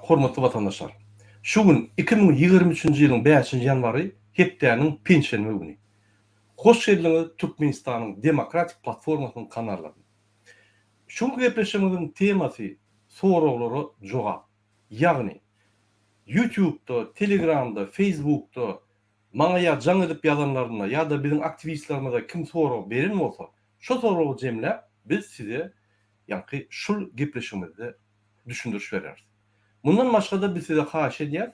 hormatly watandaşlar! Şu gün 2023-nji ýylyň bäşinji ýanwary hepdäniň penşenbe güni. Hoş geldiňiz Türkmenistanyň Demokratik platformasynyň kanallaryna. Şu günki gepleşigimiziň temasy soraglara jogap. Ýagny Ýutubda, Telegramda, Feýsbukda maňa ýa jaň edip ýazanlarynda ýa-da biziň aktiwistlerimize kim sorag beren bolsa, şo soragy jemläp biz size ýaňky şul gepleşigimizde düşündiriş bereris. Mundan başga-da biz size haýyş edýäs,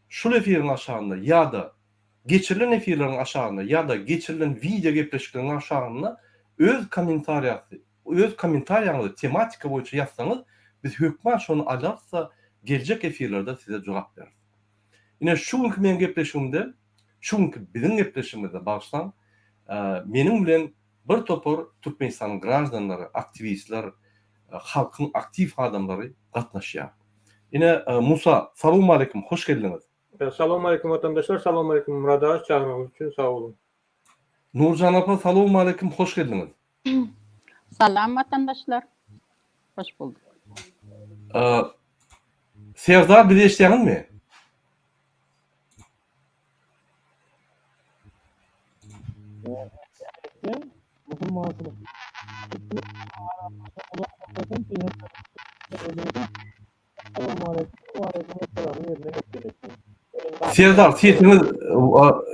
şul efiriň aşagynda ýa-da geçirilen efirleriň aşagynda ýa-da geçirilen wideo gepleşikleriň aşagynda öz kommentariýasy öz kommentariýaňyzy tematika boýunça ýazsaňyz, biz hökman şony alarys-da geljek efirlerde size jogap bereris. Ine şu günki meň gepleşigimde, şu günki biziň gepleşigimizde bagyşlaň, meniň bilen bir topar Türkmenistanyň graždanlary, aktiwistler, halkyň aktiw adamlary gatnaşýar. Ine Musa, salowmaleýkim, hoş geldiňiz. Salowmaleýkim watandaşlar, salowmaleýkim Myrat aga, çagyrmagyňyz üçin sag boluň. Nurjan apa, salowmaleýkim, hoş geldiňiz. Salam watandaşlar. Hoş bulduk. Serdar bizi eşidýäňizmi? Serdar sesiňiz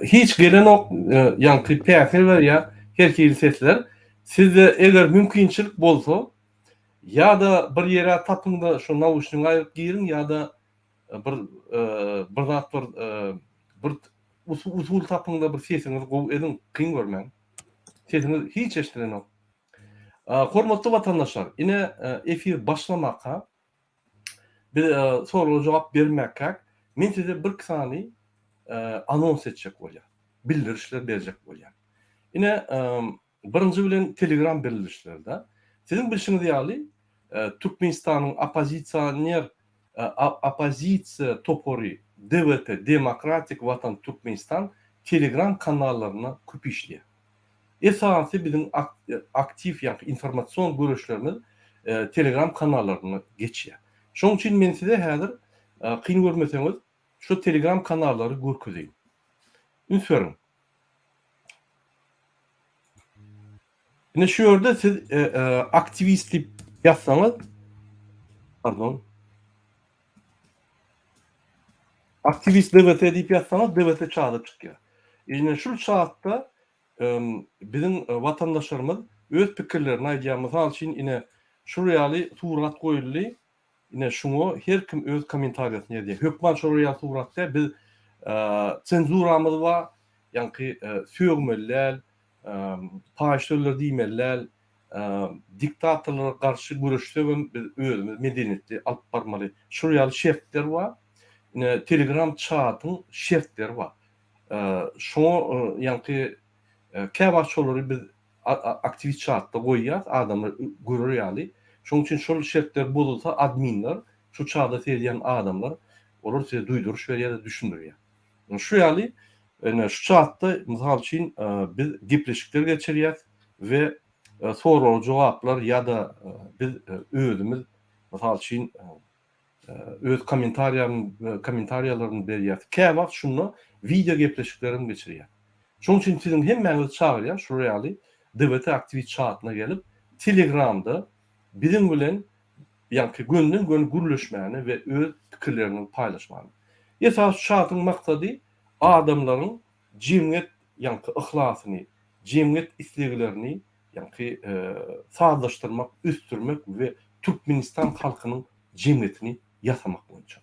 hiç gelenok ýaňky päsgel berýär her hili sesler. Sizde eger mümkinçilik bolsa ýa-da bir ýere tapyňda şu nauşnigiňi aýryp giriň ýa-da bir bir zat bir bir usul tapyňda bir sesiňizi gowy ediň kyn görmäň. Sesiňiz hiç eşidilenok. Hormatly watandaşlar ine efir başlamaka Biz soraga jogap bermäkäk, men size birki sany anons etjek bolýan, bildirişler berjek bolýan. Ine, birinji bilen Telegram bildirişleri-de. Siziň bilşiňiz ýaly, Türkmenistanyň oppozisioner oppozisiýa topary DWT, Demokratik Watan Türkmenistan Telegram kanallarynda köp işleýär. Esasy biziň aktiw ýa-da informasion göreşlerimiz Telegram kanallarynda geçýär. Şonuň üçin men size häzir kyn görmeseňiz şu Telegram kanallary görkezeýin. Üns beriň. Ine şu ýerde siz aktiwist diýip ýazsaňyz, pardon. Aktiwist DWT diýip ýazsaňyz DWT çady çykýar. Ine şul çatda biziň watandaşlarymyz öz pikirlerini aýdýar. Mysal üçin ine şul ýaly surat goýuldy. Ine şuňa her kim öz kommentariýasyny ýazýar. Hökman şolar ýaly surat däl. Biz senzuramyz bar. Ýaňky sögmeli däl, paýyş sözler diýmeli däl. Diktatorlara garşy göreşsegem biz özümizi medeniýetli alyp barmaly. Şul ýaly şertler bar. Ine Telegram çatyň şertleri bar. Şoňa ýaňky käwagt şolary biz aktiwist çatda goýýas adamlar görer ýaly. Şonuň üçin şol şertler bozulsa adminler şu çada seredýän adamlar olar size duýduryş berýär düşündirýär. Şu ýaly ine şu çatda mysal üçin biz gepleşikler geçirýäs we sorag jogaplar ýa-da biz özümiz mysal üçin öz kommentariýam kommentariýalaryny berýäs. Käwagt şunda wideo gepleşiklerem geçirýäs. Şonuň üçin siziň hemmäňizi çagyrýan şular ýaly DWT aktiwist çatyna gelip Telegramda biziň bilen ýaňky gönden-göni gürleşmäne we öz pikirleriňizi paýlaşmana. Esasy şu çatyň maksady adamlaryň jemgyýet ýaňky yhlasyny, jemgyýet isleglerini ýaňky sazlaşdyrmak, ösdürmek we Türkmenistan halkynyň jemgyýetini ýasamak boýunça.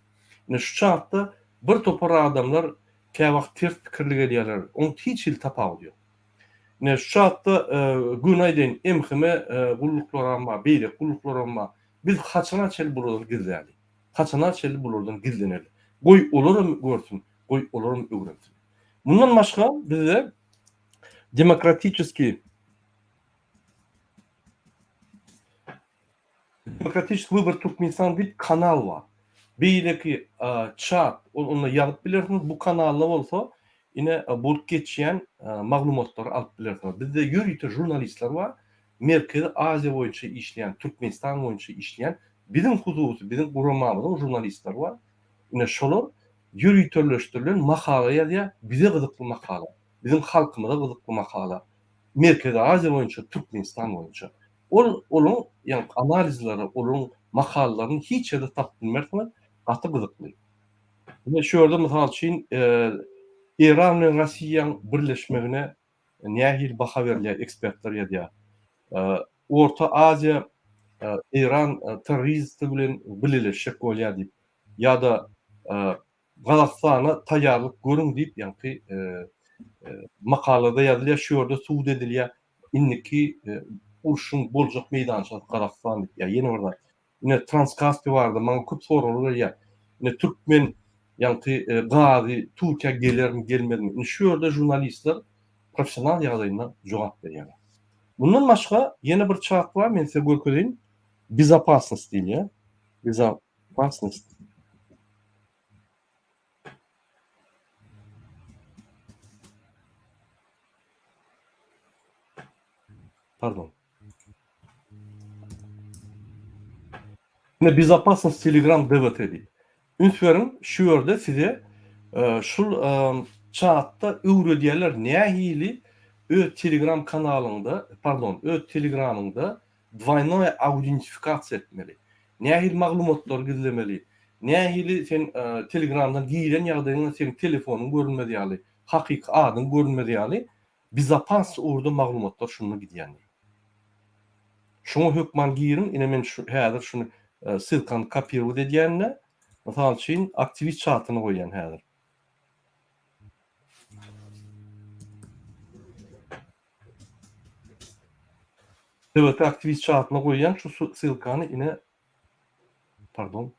Ine şu çatda bir topar adamlar käwagt ters pikirli gelýärler, oň hiç hili tapawudy ýok. Ine şu çatda göni aýdaýyn MHM gulluklaram bar, beýleki gulluklaram bar. Biz haçana çenli bulardan gizläli? Haçana çenli bulardan gizleneli? Goý olaram görsün, goý olaram öwrensin. Mundan başga bizde demokratiçeskiý Demokratiçeskiý wybor Türkmenistan diýip kanal bar. Beýleki çat, onda ýazyp bilersiňiz, bu kanalda bolsa ine bolup geçýän maglumatlary alyp bilersiňiz. Bizde ýörite žurnalistler bar, Merkezi Aziýa boýunça işleýän, Türkmenistan boýunça işleýän Biziň hususy, biziň guramamyzyň žurnalistleri bar. Ine şolar ýöriteleşdirilen makala ýazýar, bize gyzykly makala, biziň halkymyza gyzykly makala, Merkezi Aziýa boýunça, Türkmenistan boýunça. Ol olaryň ýaňky analizleri, olaryň makalalaryny hiç ýerde tapyp bilmersiňiz, gaty gyzykly. Ine şu ýerde mysal üçin Eýran bilen Rossiýaň birleşmegine nähili baha berilýär ekspertler ýazýar. Orta Aziýa Eýran terroristi bilen bileleşjek bolýar diýip ýa-da Gazagystana taýýarlyk görüň diýip ýaňky makalada ýazylýar şu ýerde subut edilýär indiki urşuň boljak meýdançasy Gazagystan diýip ýa ýene bir zat. Ine Transkaspi barada maňa köp soraglar gelýär. Ine türkmen ýaňky gazy Türkiýä gelermi gelmezmi? Ine şu ýerde žurnalistler professional ýagdaýynda jogap berýärler. Mundan başga ýene bir çat bar men size görkezeýin. Bezopasnost diýilýär. Bezopasnost. Pardon. Ine Bezopasnost Telegram DVT diýip. Üns beriň, şu ýerde size şul çatda öwredýärler nähili öz Telegram kanalyňda, pardon, öz Telegramyňda dwaýnoýa audentifikasiýa etmeli. Nähili maglumatlary gizlemeli. Nähili sen Telegramdan giren ýagdaýyňda seniň telefonyň görünmez ýaly, hakyky adyň görünmez ýaly Bezopasny ugurda maglumatlar şunda gidýändir. Şuňa hökman giriň, ine men şu häzir şuny ssylkany kopirowat edýän-de, mysal üçin aktiwist çatyny goýýan häzir. TVT aktiwist çatyna goýýan şu ssylkany ine Pardon.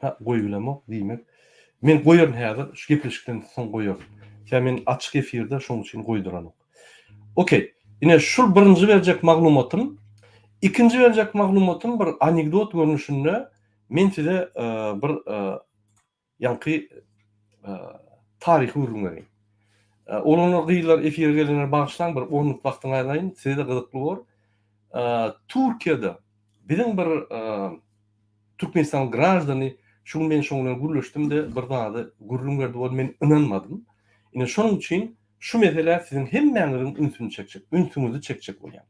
Ha, goýup bilemok, diýmek. Men goýaryn häzir, şu gepleşikden soň goýaryn. Sebäbi men açyk efirde, şonuň üçin goýduranok. Okey. Ine şul birinji berjek maglumatym. Ikinji berjek maglumatym bir anekdot görnüşinde men size e, bir e, Ýaňky taryhy gürrüň bereýin. Oglanlar, gyzlar efire gelenler bagyşlaň bir on minut wagtyňy alaýyn, size-de gyzykly bor. Türkiýede biziň bir Türkmenistanyň graždany şu gün men şoň bilen gürleşdim-de bir zady gürrüň berdi ol men ynanmadym. Ine şonuň üçin şu meselä siziň hemmäňiziň ünsüni çekjek, ünsüňizi çekjek bolýan.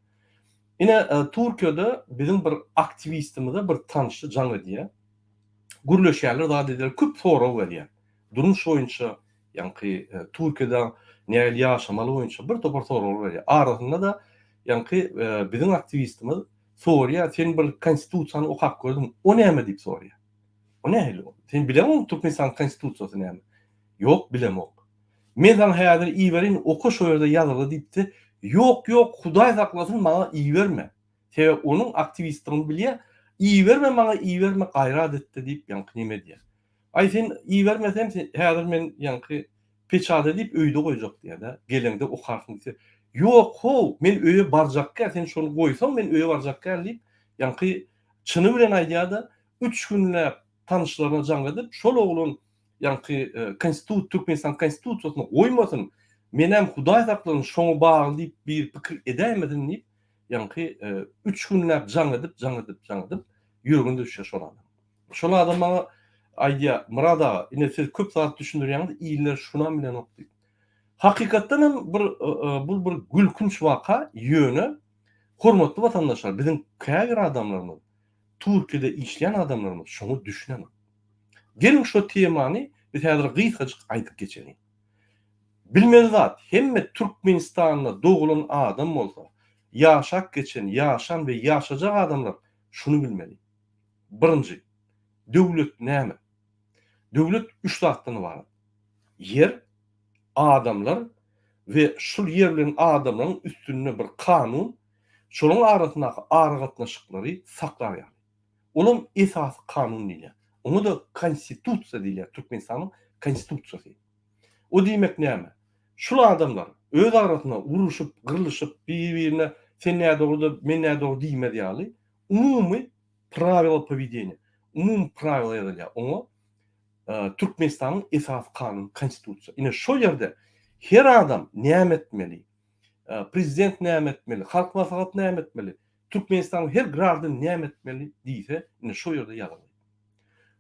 Ine Türkiýede biziň bir aktiwistimize bir tanşy jaň edýär. Gürleşýärler zat edýärler köp sorag berýär. Durmuş boýunça ýaňky Türkiýede nähili ýaşamaly boýunça bir topar soraglar berýär. Arasynda-da ýaňky biziň aktiwistimiz soraýar sen bir konstitusiýany okap gördüňmi o näme diýip soraýar. O nähili o? Sen bileňokmy Türkmenistanyň konstitusiýasy näme? Ýok bilemok. Men saňa häzir ibereýin oka şo ýerde ýazylgy diýipdi. Ýok ýok hudaý saklasyn maňa iberme. Sebäbi onuň aktiwistdigini bilýär. Iberme maňa iberme gaýrat etde diýip ýaňky neme edýär. Aý sen ibermesem sen häzir men ýaňky peçat edip öýde goýjak diýýär-de. Geleňde okarsyň diýse. Ýok how men öýe barjakgä sen şony goýsaň men öýe barjakgä diýip ýaňky çyny bilen aýdýar-da üç günläp tanyşlaryna jaň edip şol oglan ýaňky konstitut Türkmenistan konstitusiýasyny goýmasyn menem hudaý saklasyn şoňa bagly diýip bir pikir edäýmesin diýip Ýaňky üç günläp jaň edip, jaň edip, jaň edip, ýüregine düşýär şol adam. Şol adam maňa aýdýar, Myrat aga, ine siz köp zat düşündirýäňiz, iller şunam bilenok diýip. Hakykatdan hem bir bu bir gülkünç waka, ýöne hormatly watandaşlar, biziň käbir adamlarymyz, Türkiýede işleýän adamlarymyz şoňa düşünenok. Geliň şo temany biz häzir gysgajyk aýdyp geçeliň. Bilmeli zat, hemme Türkmenistanda dogulan adam bolsa, ýaşap geçen, ýaşan we ýaşajak adamlar şuny bilmeli. Birinji, döwlet näme? Döwlet üç zatdan ybarat. Ýer, adamlar we şul ýer bilen adamlaryň üstünde bir kanun, şolaryň arasyndaky aragatnaşyklary saklar ýaly. Olam esasy kanun diýilýär. Oňa-da konstitusiýa diýilýär, Türkmenistanyň konstitusiýasy. O diýmek näme? Şul adamlar öz arasynda uruşyp, gyrlyşyp, bir-birine sen nädogry-da, men nädogry diýmez ýaly umumy prawila powedeniýa, umumy prawila ýazylýar. Oňa Türkmenistanyň esasy kanuny, konstitusiýa. Ine şol ýerde her adam näme etmeli, prezident näme etmeli, halk maslahaty näme etmeli? Türkmenistanyň her graždany näme etmeli diýse, ine şo ýerde ýazylgy.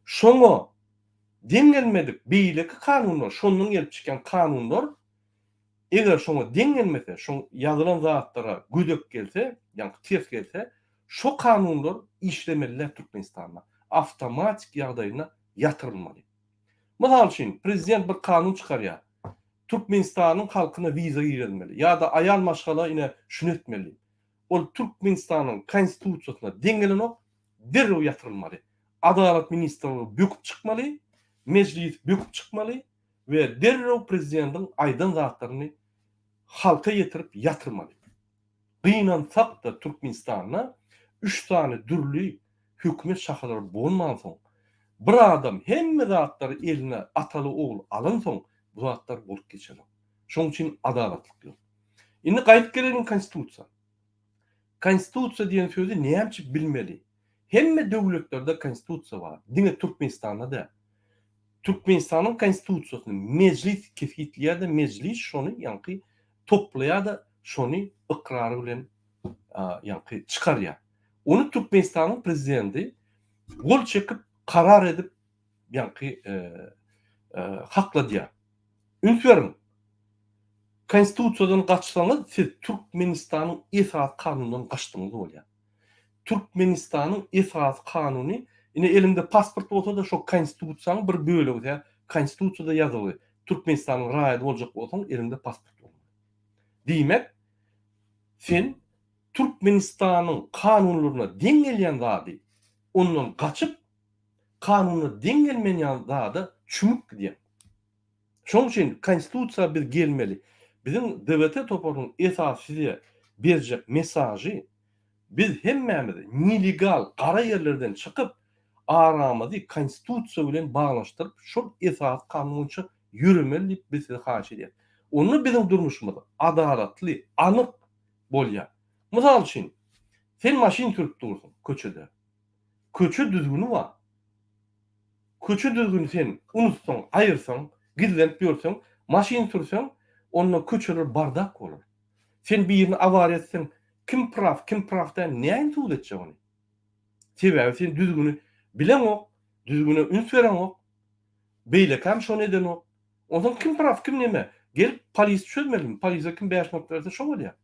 Şoňa deň gelmedik beýleki kanunlar, şondan gelip çykýan kanunlar eger şoňa deň gelmese, şoň ýazylan zatlara gödek gelse, ýaňky ters gelse, şo kanunlar işlemeli däl Türkmenistanda. Awtomatik ýagdaýynda ýatyrylmaly. Mysal üçin, prezident bir kanun çykarýar. Türkmenistanyň halkyna wiza girizmeli ýa-da aýal maşgala ine şuny etmeli diýip. Ol Türkmenistanyň Konstitusiýasyna deň gelenok, derrew ýatyrylmaly. Adalat ministrligi böküp çykmaly, Mejlis böküp çykmaly we derrew prezidentiň aýdan zatlaryny halka ýetirip ýatyrmaly. Gynansak-da Türkmenistanda üç sany dürli hökümet şahalary bolmansoň, bir adam hemme zatlary eline ataly-ogul alansoň bu zatlar bolup geçenok. Şoň üçin adalatlyk ýok. Indi gaýdyp geleliň konstitusiýa. Konstitusiýa diýen sözi näme üçin bilmeli? Hemme döwletlerde konstitusiýa bar, diňe Türkmenistanda däl. Türkmenistanyň konstitusiýasyny mejlis kesgitleýär-de, mejlis şony ýaňky toplaýar-da, şony ykrary bilen ýaňky çykarýar. Ony Türkmenistanyň prezidenti gol çekip, karar edip ýaňky hakladýar. Üns beriň! Konstitusiýadan gaçsaňyz, siz Türkmenistanyň esasy kanunyndan gaçdygyňyz bolýar. Türkmenistanyň esasy kanuny, ine eliňde pasport bolsa-da şo konstitusiýanyň bir bölegi tä konstitusiýada ýazylgy. Türkmenistanyň raýady boljak bolsaň eliňde pasport bolmaly. Diýmek, sen Türkmenistanyň kanunlaryna deň gelýän zady ondan gaçyp, kanuna deň gelmeýän zada çümüp gidýäň. Şonuň üçin Konstitusiýa biz gelmeli. Biziň DWT toparynyň esasy size berjek mesažy, biz hemmämiz nelegal gara ýerlerden çykyp, aramyzy Konstitusiýa bilen baglanyşdyryp, şol esasy kanun boýunça ýöremeli diýip biz size haýyş edýäris. Onda biziň durmuşymyz adalatly, anyk bolýar. Mysal üçin, sen maşyn sürüp dursuň köçede. Köçe düzgüni bar. Köçe düzgüni sen unutsaň, aýyrsaň, gizlenip ýörseň, maşyn sürseň, onda köçeler bardak bolar. Sen birini awariýa etseň, kim praw, kim praw däl, näin subut etjek ony? Sebäbi sen düzgüni bileňok, düzgüne üns bereňok, beýlekäm şony edenok. Onsoň kim praw, kim neme? Gelip polis çözmelimi? Polise kim 5 manat berse şo bolýar.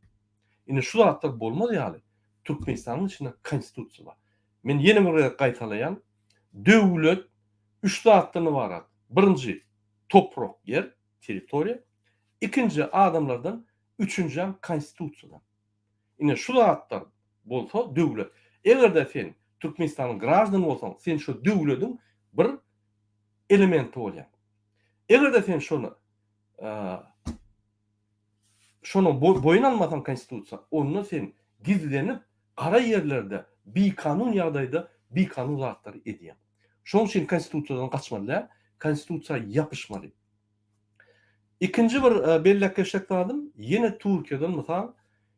Indi şu zatlar bolmaz ýaly, Türkmenistanyň içinde konstitusiýa bar. Men ýene bir gezek gaýtalaýan, döwlet üç zatdan ybarat. Birinji toprak, ýer, territoriýa. Ikinji adamlardan, üçünjem konstitusiýadan. Ine şu zatlar bolsa döwlet. Eger-de sen Türkmenistanyň graždany bolsaň, sen şu döwlediň bir elementi bolýaň. Eger-de sen şony şony boýun almasaň konstitusiýa, onda sen gizlenip gara ýerlerde bikanun ýagdaýda bikanun zatlary edýäň. Şonuň üçin konstitusiýadan gaçmaly däl, konstitusiýa ýapyşmaly. Ikinji bir belläp geçjek zadym, ýene Türkiýeden mysal,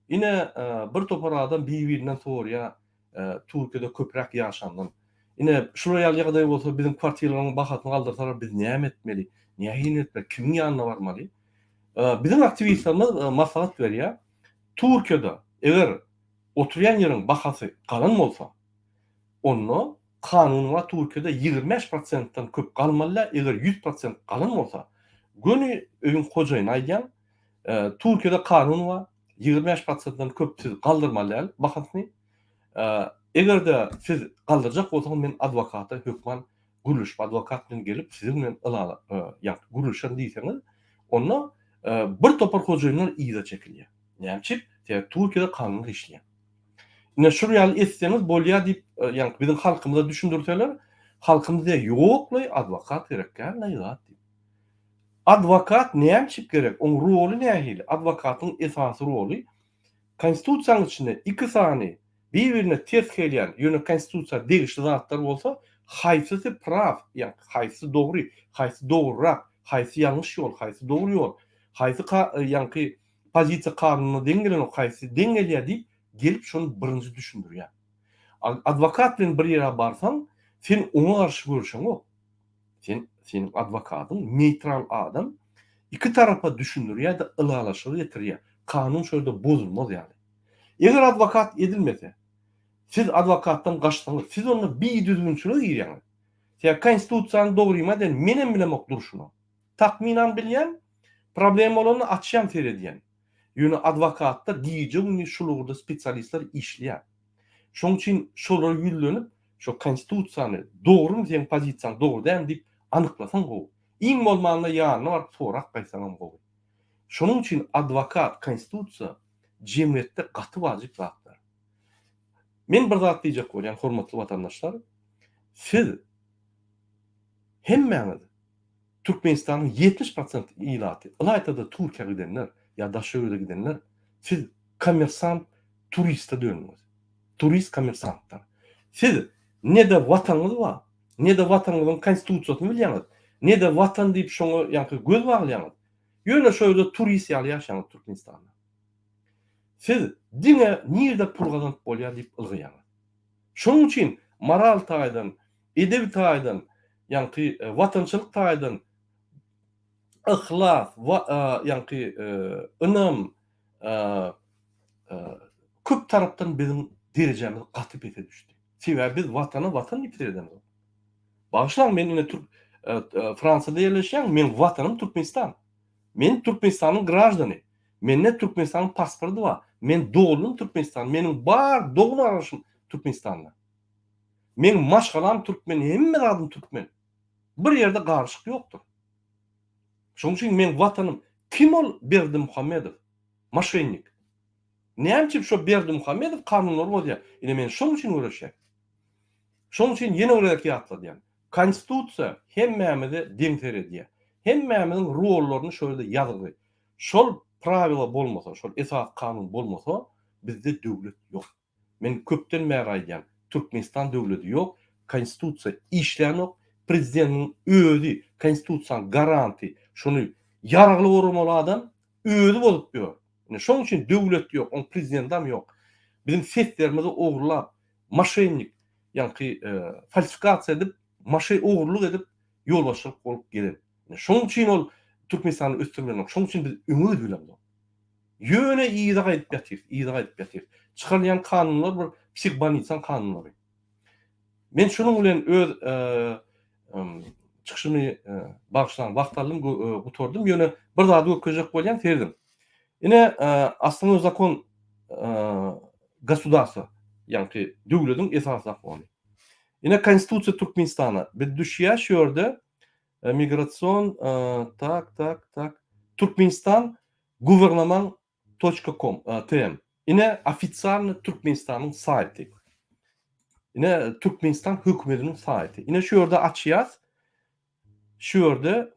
ine bir topar adam bir-birinden soraýar, Türkiýede köpräk ýaşandan. Ine şular ýaly ýagdaý bolsa biziň kwartiralaryň bahasyny galdyrsalar biz näme etmeli, nähili etmeli, kimiň ýanyna barmaly? Biziň aktiwistlerimiz maslahat berýär, Türkiýede eger oturýan ýeriň bahasy galan bolsa, onda kanun bar Türkiýede 25 prosentden köp galmaly däl, eger 100 prosent galan bolsa, göni öýüň hojaýyna aýdýaň, Türkiýede kanun bar, 25 prosentden köp siz galdyrmaly däl bahasyny. Eger-de siz galdyrjak bolsaňyz men adwokata hökman gürleşip adwokat bilen gelip siziň bilen ylala ýa gürleşerin diýseňiz, onda bir topar hojaýynlar yza çekilýär. Näme üçin? Sebäbi Türkiýede kanun işleýär. Ine şul ýaly etseňiz bolýar diýip, ýaňky biziň halkymyza düşündirseler, halkymyz diýýär, ýok-laý, adwokat gerek däl-laý zat diýip. Adwokat näme üçin gerek? Oň roly nähili? Adwokatyň esasy roly Konstitusiýanyň içinde iki sany bir-birine ters gelýän, ýöne Konstitusiýa degişli zatlar bolsa, haýsysy praw, ýagny haýsysy dogry, haýsy dogrurak, haýsy ýalňyş ýol, haýsy dogry ýol, haýsy ýaňky pozisiýa kanuna deň gelenok, haýsysy deň gelýär diýip, gelip şony birinji düşündirýär. Adwokat bilen bir ýere barsaň, sen oňa garşy görüşeňok. Sen, seniň adwokatyň neýtral adam, iki tarapa düşündirýär-de ylalaşyga getirýär. Kanun şo ýerde bozulmaz ýaly. Eger adwokat edilmese, Siz adwokatdan gaçsaňyz, siz onda bidüzgünçilige girýäňiz. Sebäbi konstitusiýany dogrymy aýdaýyn, menem bilemok durşuna. Takmynan bilýän, problema bolanda açýan seredýän. Ýöne adwokatlar gije-gündiz şul ugurda spesialistler işleýär. Şoň üçin şolara ýüzlenip, şo konstitusiýany dogrumy seň pozisiýaň dogry dälmi diýip anyklasaň gowy. Iň bolmanda ýanyna baryp sorap gaýtsaňam gowy. Şonuň üçin adwokat, konstitusiýa jemgyýetde gaty wajyp zatlar. Men bir zat diýjek bolýan hormatly watandaşlar, siz hemmäňiz Türkmenistanyň 70 prosent ilaty, ylaýta-da Türkiýä gidenler ýa daşary ýurda gidenler, siz kommersant turiste döndüňiz. Turist kommersantlar. Siz ne-de watanyňyz bar, ne-de watanyňyzyň konstitusiýasyny bilýäňiz, ne-de watan diýip şoňa ýaňky göz baglaýaňyz. Ýöne şo ýerde turist ýaly ýaşaýaňyz Türkmenistanda. Siz diňe nirde pul gazanyp bolýar diýip ylgaýaňyz. Şonuň üçin moral taýdan, edebi taýdan, ýaňky watançylyk taýdan yhlas, ýaňky ynam, köp tarapdan biziň derejämiz gaty pese düşdi. Sebäbi biz watana watan diýip seredemzok. Bagyşlaň men ine türk Fransiýada ýerleşýän, meň watanym Türkmenistan. Men Türkmenistanyň graždany. Mende Türkmenistanyň pasporty bar. Men doguldym Türkmenistan. Meniň bar dogan garyndaşym Türkmenistanda. Meň maşgalam türkmen, hemme zadym türkmen. Bir ýerde garyşyk ýokdur. Şonuň üçin meň watanym kim ol Berdimuhamedow? Moşennik. Näme üçin şo Berdimuhamedow kanunlary bozýar? Ine men şonuň üçin göreşýän. Şonuň üçin ýene bir gezek ýatladýan. Konstitusiýa hemmämize deň seredýär. Hemmämiziň rollaryny şo ýerde ýazylgy. Şol prawila bolmasa, şol esasy kanun bolmasa, bizde döwlet ýok. Men köpden bäri aýdýan, Türkmenistan döwleti ýok, konstitusiýa işlänok, prezidentiň özi konstitusiýanyň garanty, şony ýaragly goramaly adam özi bozup ýör. Ine şoň üçin döwlet ýok, oň prezidendam ýok. Biziň seslerimizi ogurlap, moşennik, ýaňky falsifikasiýa edip, moşe ogurlyk edip ýolbaşçylyk bolup gelen. Ine şoň üçin ol Türkmenistany ösdürip bilenok, şoň üçin biz öňe gidip bilemzok. Ýöne yza gaýdyp ýatyrys, yza gaýdyp ýatyrys. Çykarylýan kanunlar bir psihbolnitsaň kanunlary. Men şunuň bilen öz çykyşymy bagyşlaň, wagt aldym, gutardym. Ýöne bir zady görkezjek bolýan, serediň. Ine, Osnovnoý zakon gosudarstwa, ýagny döwletiň esasy zakony. Ine, Konstitusiýa Türkmenistana. Biz düşýäs şu ýerde Migrasion tak tak tak Türkmenistan guvernaman toçka kom tm ine ofisialny Türkmenistanyň saýty ine Türkmenistan hökümetiniň saýty ine şu ýerde açýas şu ýerde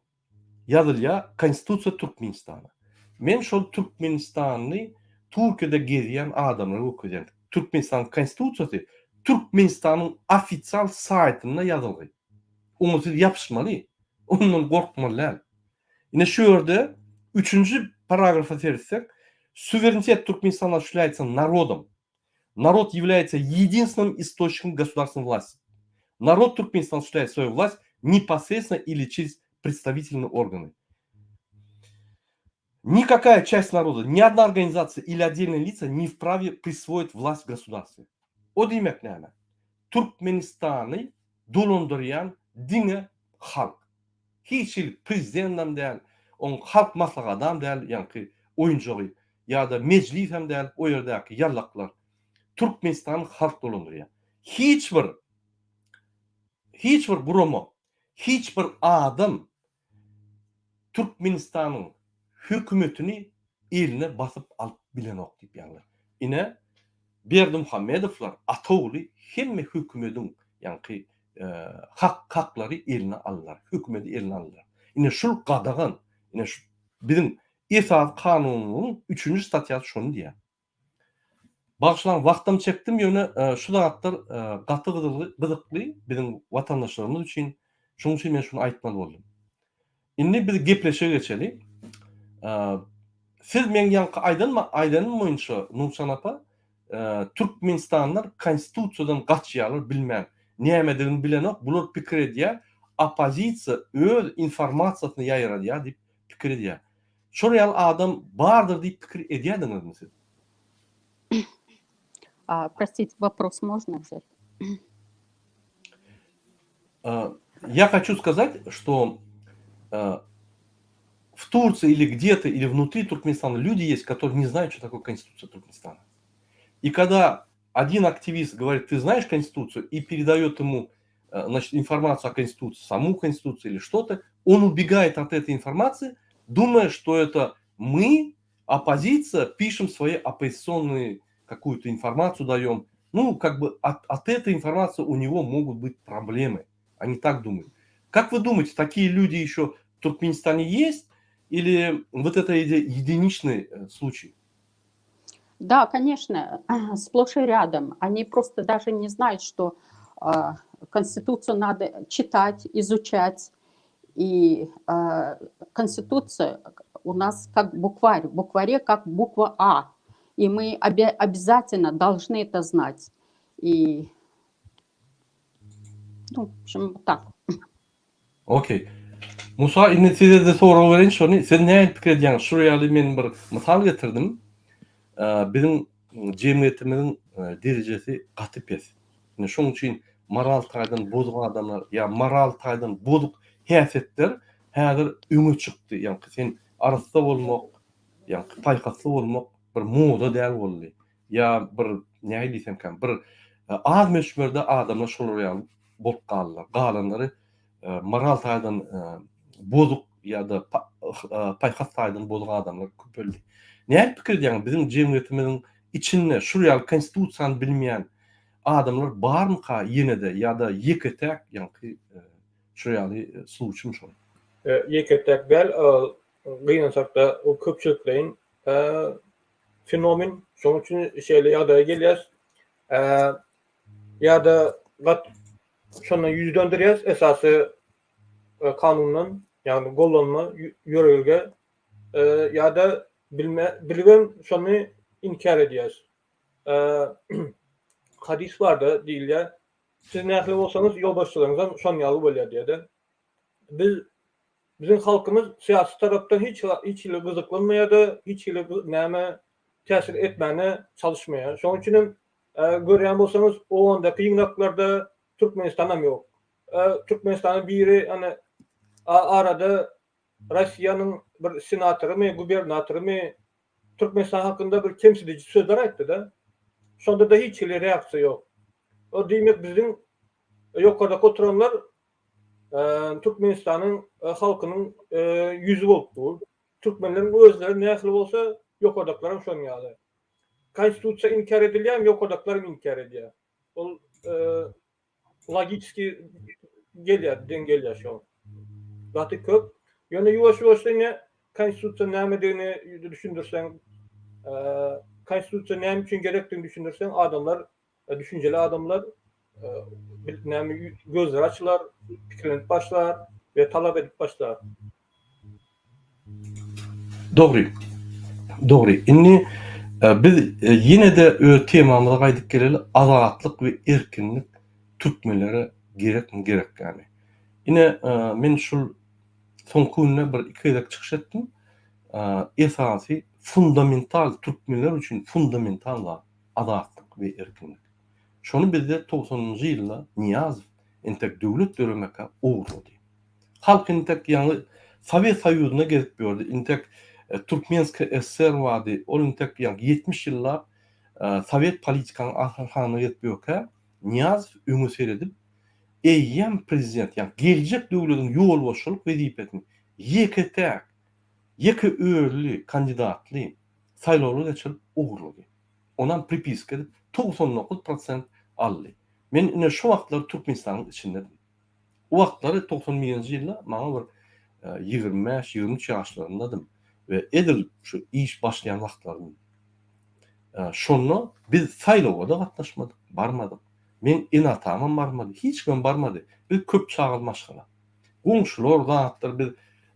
ýazylýar Konstitusiýa Türkmenistana men şol Türkmenistany Türkiýede gezýän adamlara görkezýän Türkmenistanyň Konstitusiýasy Türkmenistanyň ofisial saýtynda ýazylgy Oňa siz ýapyşmaly. Ondan gorkmaly däl. Ine şu ýerde üçünji paragrafa seretsek, Suverenitet Türkmenistana osуществляется народом. Народ является единственным источником государственной власти. Народ Туркменистана осуществляет свою власть непосредственно или через представительные органы. Никакая часть народа, ни одна организация или отдельные лица не вправе присвоить власть в государстве. O diýmek näme? Türkmenistany dolandyrýan diňe halk. Hiç hili prezidendem däl, oň halk maslahatam däl, ýaňky oýunjagy ýa-da mejlisem däl, o ýerdäki ýallaklar. Türkmenistany halk dolandyrýar. Hiç bir hiç bir gurama, hiç bir adam Türkmenistanyň hökümetini eline basyp alyp bilenok diýip ýazýar. Ine, Berdimuhamedowlar ata ogly hemme hökümediň ýaňky hak haklary eline aldylar, hökümedi eline aldylar. Ine şul gadagan, ine şu biziň esasy kanunymyzyň üçünji statýasy şony diýýär. Bagyşlaň wagtam çekdim ýöne şu zatlar gaty gyzykly biziň watandaşlarymyz üçin şonuň üçin men şuny aýtmaly boldum. Indi biz gepleşige geçeli. Siz meň ýaňky aýdan aýdanym boýunça Nurşan apa Türkmenistanlylar konstitusiýadan gaçýarlar bilmän nämedigini bilenok bular pikir edýär oppozisiýa öz informasiýasyny ýaýradýar diýip pikir edýär. Şol ýaly adam bardyr diýip pikir edýärdiňizmi siz? Простите, вопрос можно взять? Я хочу сказать, что в Турции или где-то, или внутри Туркменистана люди есть, которые не знают, что такое Конституция Туркменистана. И когда один активист говорит, ты знаешь Конституцию, и передает ему значит, информацию о Конституции, саму Конституцию или что-то, он убегает от этой информации, думая, что это мы, оппозиция, пишем свои оппозиционные какую-то информацию даем. Ну, как бы от, от этой информации у него могут быть проблемы. Они так думают. Как вы думаете, такие люди еще в Туркменистане есть? Или вот это единичный э, случай? Да, конечно, сплошь и рядом. Они просто даже не знают, что э, Конституцию надо читать, изучать. И э, Конституция у нас как букварь, в букваре как буква А. И мы обя- обязательно должны это знать. И, ну, в общем, так. Okey. Musa indi size-de sorag bereýin şony. Siz nähili pikir edýäňiz? Şular ýaly men bir mysal getirdim. Biziň jemgyýetimiziň derejesi gaty pes. Indi şonuň üçin moral taýdan bozuk adamlar ýa moral taýdan bozuk häsiýetler häzir öňe çykdy. Ýaňky sen arassa bolmak, ýaňky paýhasly bolmak bir moda däl boldy. Ýa bir nähili diýsemkäm bir az möçberde adamlar şolar ýaly bolup galdylar. Galanlary moral taýdan bozuk ýa-da paýhas taýdan bozuk adamlar köpeldi. Nädip pikir edýäňiz, biziň jemgyýetimiziň içinde şul ýaly konstitusiýany bilmeýän adamlar barmyka ýene-de ýa-da ýeke-täk ýaňky şul ýaly sluçymy şol? Ýeke-täk däl, gynansak-da bu köpçülikleýin fenomen. Şonuň üçin şeýle ýagdaýa gelýäs. Ýa-da gat şondan ýüz dönderýäs esasy kanundan, ýagny gollanma, ýörelge ýa-da bilme bilibem şony inkär edýäs. Hadys barda diýilýär, siz nähili bolsaňyz ýolbaşçylaryňyzam şon ýaly bolýar diýýär-de. Biz biziň halkymyz syýasy tarapdan hiç hiç hili gyzyklanmaýar-da, hiç hili näme täsir etmäne çalyşmaýar. Şonuň üçin hem görýän bolsaňyz Owgandaky ýygnaklarda Türkmenistanam ýok. Türkmenistanyň biri hany arada Russiýanyň bir senatorymy, gubernatorymy Türkmenistan hakynda bir kemsidiji sözler aýtdy-da. Şonda-da hiç hili reaksiýa ýok. O diýmek biziň ýokardaky oturanlar Türkmenistanyň halkynyň ýüzi bolup dur. Türkmenleriň özleri nähili bolsa, ýokardakylaram şonuň ýaly. Konstitusiýa inkär edilýärmi, ýokardakylaram inkär edýär. Ol logiçki gelýär, deň gelýär şo. Gaty köp. Ýöne ýuwaş-ýuwaşdan ine konstitusiýa nämedigini düşündirseň, konstitusiýa näme üçin gerekdigini düşündirseň, adamlar Düşünjeli adamlar näme gözleri açylar, pikirlenip başlar we talap edip başlar. Dogry. Dogry. Indi biz ýene-de öz temamyza gaýdyp geleli, azatlyk we erkinlik türkmenlere gerekmi, gerek dälmi? Ine, men şul soňky günde bir iki gezek çykyş etdim. Esasy fundamental türkmenler üçin fundamental zat. Azatlyk we erkinlik. Şony bizde togsanynjy ýylda Nyýazow entek döwlet döremekä ogurlady. Halk entek ýaňy Sowet Soýuzynda gezip ýördi, entek Türkmenskiý SSR bardy, ol entek ýaňky 70 ýyllap sowet politikanyň ahyrhanynda gezip ýörkä, Nyýazow öňe seredip, eýýäm prezident, ýagny geljek döwlediň ýolbaşçylyk wezipesini ýeke-täk, ýeke özli kandidatly saýlawlar geçirip ogurlady. Onam pripiska edip 99 prosent aldy. Men ine şo wagtlar Türkmenistanyň içindedim. O wagtlary 91-nji ýylda maňa bir 25, 23 ýaşlaryndadym we edil şu iş başlaýan wagtlarym. Şonda biz saýlawa-da gatnaşmadyk, barmadyk. Meň ene-atamam barmady, hiç kimem barmady. Biz köp çagaly maşgala. Goňşular, zatlar biz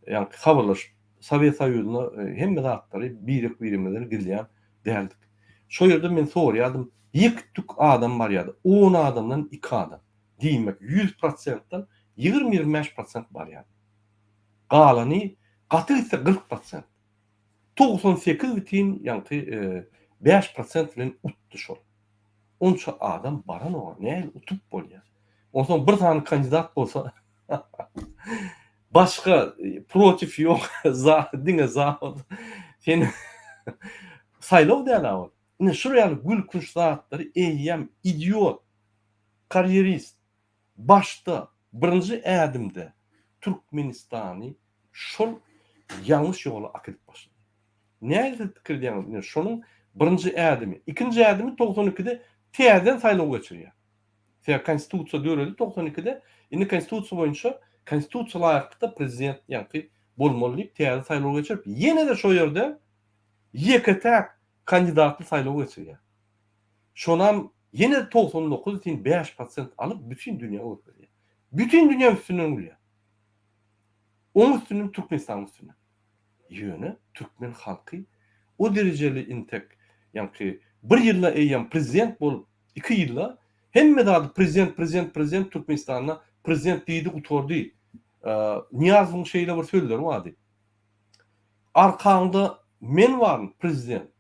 ýaňky habarlaşyp Sowet Soýuzynda hemme zatlary birek-birimizden gizleýän däldik. Şo ýerde men soraýardym, ýek-tük adam barýardy, on adamdan iki adam. Diýmek, ýüz prosentden ýigrimi-ýigrimi bäş prosent barýardy. Galany gaty gitse 40 prosent. 98 bütin ýaňky bäş prosent bilen utdy şol. Onça adam baranok, nähili utup bolýar? Onsoň bir sany kandidat bolsa başga protiv ýok, za diňe za sen saýlaw däl-ä ol. Ine şular ýaly gülkünç zatlary eýýäm idiot, karýerist başda birinji ädimde Türkmenistany şol ýalňyş ýola akidip başlady. Nähili siz pikir edýäňiz ine şonuň birinji ädimi. Ikinji ädimi 92-de täzeden saýlaw geçirýär. Sebäbi konstitusiýa döredi 92-de. Indi konstitusiýa boýunça konstitusiýa laýyklykda prezident ýaňky bolmaly diýip täze saýlaw geçirip ýene-de şo ýerde ýeke-täk kandidatly saýlaw geçirýär. Şonam ýene 99,5 prosent alyp bütin dünýä görkezýär. Bütin dünýä üstünden gülýär. Oň üstünden Türkmenistanyň üstünden. Ýöne türkmen halky o derejeli intek ýaňky bir ýylda eýýäm prezident bolup iki ýylda hemme zady prezident prezident prezident Türkmenistanda prezident diýdi gutardy. Nyýazowyň şeýle bir sözleri bardy. Arkaňda men baryn prezident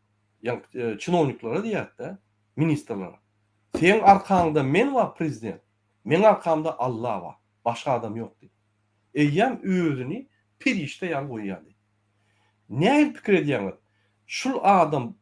ýaňky çinowniklere diýýärdi-de ministrlere. Seň arkaňda men bar prezident meň arkamda Alla bar başga adam ýok diýip. Eýýäm özüni perişde ýaly goýýardy. Nähili pikir edýäňiz, şul adam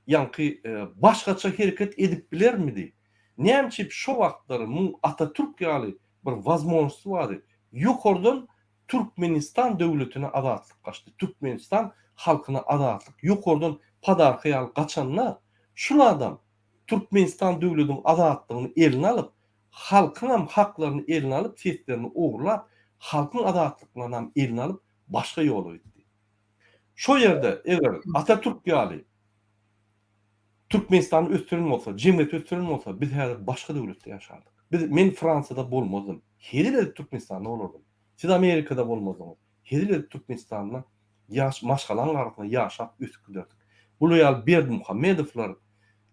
ýaňky başgaça hereket edip bilermidi? Näme üçin şo wagtlar muň Atatürk ýaly bir wazmožnosty bardy? Ýokardan Türkmenistan döwletine azatlyk gaçdy. Türkmenistan halkyna azatlyk ýokardan podarka ýaly gaçanda, şul adam Türkmenistan döwlediň azatlygyny eline alyp, halkyňam haklaryny eline alyp seslerini ogurlap halkyň azatlyklarynam eline alyp başga ýola gitdi. Şo ýerde eger Atatürk ýaly Türkmenistany ösdüren bolsa, jemgyýeti ösdüren bolsa biz häzir başga döwletde ýaşardyk. Biz men Fransiýada bolmazdym. Hezil edip Türkmenistanda bolardym. Siz Amerikada bolmazdyňyz. Hezil edip Türkmenistanda ýaş maşgalaň arasynda ýaşap ösüp giderdik. Bular ýaly Berdimuhamedowlar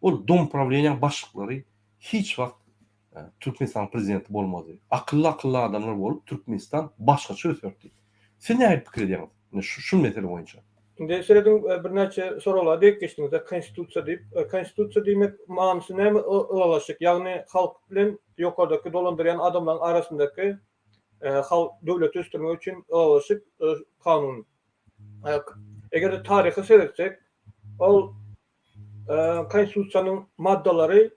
ol domprawleniýaň başlyklary hiç wagt Türkmenistanyň prezidenti bolmazdy. Akylly akylly adamlar bolup Türkmenistan başgaça öserdi. Siz nähili pikir edýäňiz ine şu şu mesele boýunça? Indi serediň birnäçe soraglara degip geçdiňizde konstitusiýa diýip. Konstitusiýa diýmek manysy näme ylalaşyk ýagny halk bilen ýokardaky dolandyrýan adamlaryň arasyndaky halk döwleti ösdürmek üçin ylalaşyk kanun. Eger-de taryha seretsek ol Konstitusiýanyň maddalary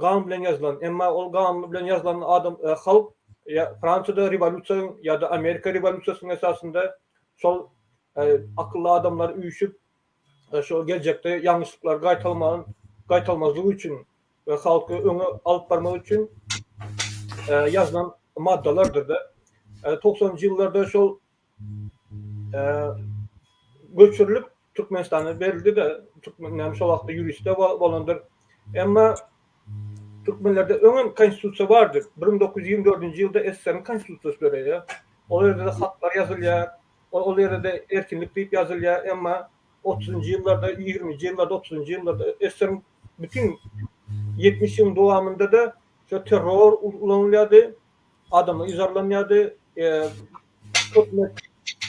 gan bilen ýazylan. Emma ol gan bilen ýazylan adam halk ýa Fransiýada rewolýusiýanyň ýa-da Amerika rewolýusiýasynyň esasynda şol akylly adamlar üýşüp şol geljekde ýalňyşlyklary gaýtalman gaýtalmazlygy üçin we halky öňe alyp barmak üçin ýazylan maddalardyr-da. Togsanynjy ýyllarda şol göçürilip Türkmenistana berildi-de, türkmen şol wagtda ýurist-de bolandyr. Emma türkmenlerde öňem konstitusiýa bardy. 1924-nji ýylda SSR-iň konstitusiýasy döreýär. Ol ýerde-de haklar ýazylýar. Ol ýerde-de erkinlik diýip ýazylýar. Emma otuzynjy ýyllarda, ýigriminji ýyllarda, otuzynjy ýyllarda SSR-iň bütin 70 ýylyň dowamynda-da şo terror ulanylýardy. Adamlar yzarlanýardy. Hökümet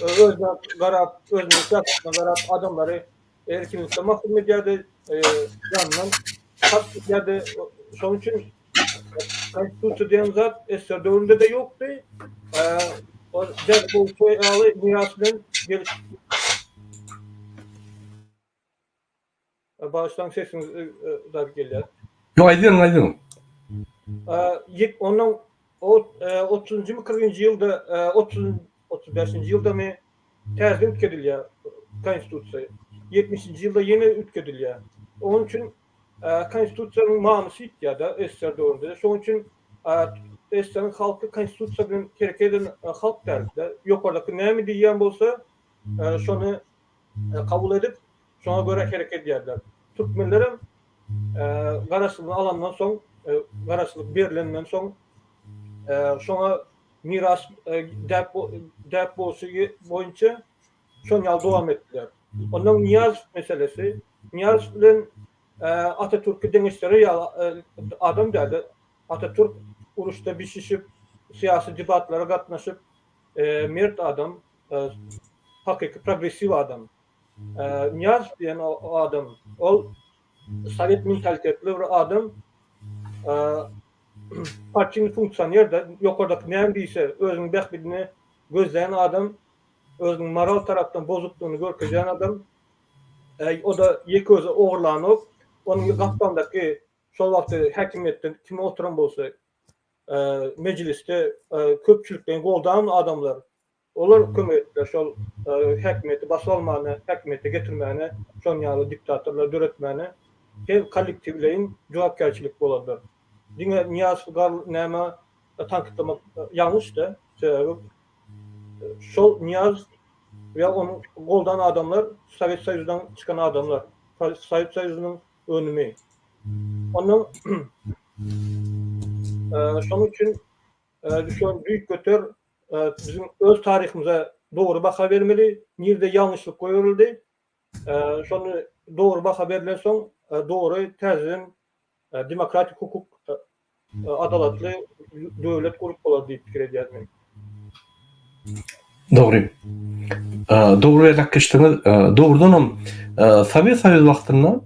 özüne garap, özüniň syýasatyna garap adamlary erkinlikden mahrum edýärdi, janyndan kast edýärdi. Şonuň üçin konstitusiýa diýen zat SSR döwründe-de ýokdy. Ol däp bolşy ýaly miras bilen gelip Bagyşlaň sesiňiz zat gelýär. Ýok aýdyberiň aýdyberiň. Ýek onuň otuzynjymy kyrkynjy ýylda otuz 35-nji ýyldamy täzeden üýtgedilýär konstitusiýa. Ýetmişinji ýylda ýene üýtgedilýär. Onuň üçin konstitusiýanyň manysy ýitýär-de SSR döwründe. Şonuň üçin SSR-iň halky konstitusiýa bilen hereket eden halk däldi-de. Ýokardaky näme diýýän bolsa, şony kabul edip, şoňa görä hereket edýärler. Türkmenlerem garaşsyzlygy alandan soň, garaşsyzlyk berlenden soň şoňa miras däp däp bolşy boýunça şon ýaly dowam etdiler. Ondan Nyýazow meselesi, Nyýazow bilen Atatürki deňeşdirer ýaly adam däldi. Atatürk uruşda bişişip, syýasy debatlara gatnaşyp, mert adam, hakyky progressiw adam. Nyýazow diýen adam, ol sowet mentalitetli bir adam. Partiýny funksioner-de, ýokardaky näme diýse, özüniň bähbidini gözleýän adam, özüniň moral tarapdan bozukdygyny görkezýän adam, o-da ýeke özi ogurlanok, onuň gapdalyndaky şol wagtky häkimiýetde kim oturan bolsa, mejlisde köpçülikleýin goldan adamlar, Olar kömek etdiler şol häkimiýeti basyp almana, häkimiýete getirmäne, şonuň ýaly diktatorlary döretmäne hem kollektiwleýin jogapkärçilik bolardyr. Diňe Nyýazowy gar näme tankytlamak ýalňyş-da, sebäbi şol Nyýazow we ony goldan adamlar Sowet Soýuzyndan çykan adamlar, Sowet Soýuzynyň önümi. Ondan şonuň üçin şol düýpgöter Biziň öz taryhymyza dogry baha bermeli, nirde ýalňyşlyk goýberildi, şony dogry baha berlensoň dogry täzeden demokratik hukuk adalatly döwlet gurup bolar diýip pikir edýärin men. Dogry. Dogry belläp geçdiňiz. Dogrudanam Sowet Soýuzy wagtynda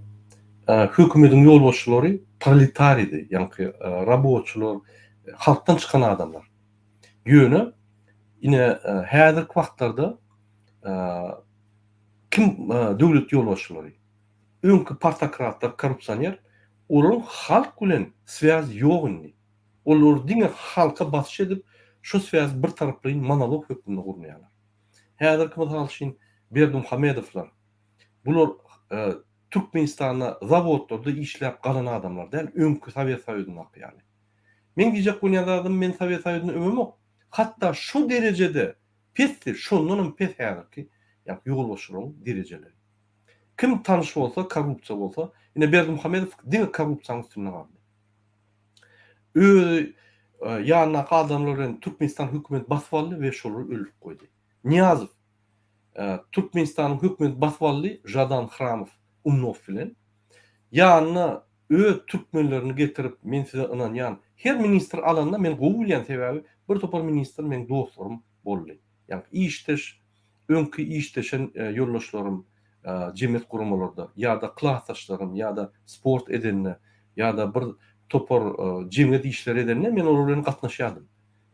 hökümediň ýolbaşçylary proletaridi, ýaňky raboçylar, halkdan çykan adamlar. Ýöne ine häzirki wagtlarda kim döwlet ýolbaşçylary? Öňki partokratlar, korrupsioner, olaryň halk bilen swýazy ýok indi. Olar diňe halka basyş edip, şo swýazy bir taraplaýyn monolog hökmünde gurnaýarlar. Häzirki mysal üçin Berdimuhamedowlar, bular Türkmenistanda zawodlarda işläp galan adamlar däl, öňki Sowet Soýuzyndaky ýaly. Meň diýjek bolýan zadym men Sowet Soýuzyny öwemok. Hatda şo derejede pesdi, şondanam pes häzirki ýa ýolbaşçylaryň derejeleri. Kim tanyş bolsa, korrupsiýa bolsa, ine Berdimuhamedow diňe korrupsiýanyň üstünde galdy. Özi ýanyndaky adamlar bilen Türkmenistan hökümeti basyp aldy we şolary öldürip goýdy. Nyýazow Türkmenistanyň hökümeti basyp aldy Žadan Hramow, Umnow bilen. Ýanyna öz türkmenlerini getirip men size ynanýan her ministr alanda men gowy bilýän sebäbi bir topar ministr meň dostlarym boldy ýagny işdeş öňki işdeşen ýoldaşlarym jemgyýet guramalarda ýada klasdaşlarym ýada sport edende ýada bir topar jemgyýet işleri edende men olar bilen gatnaşýardym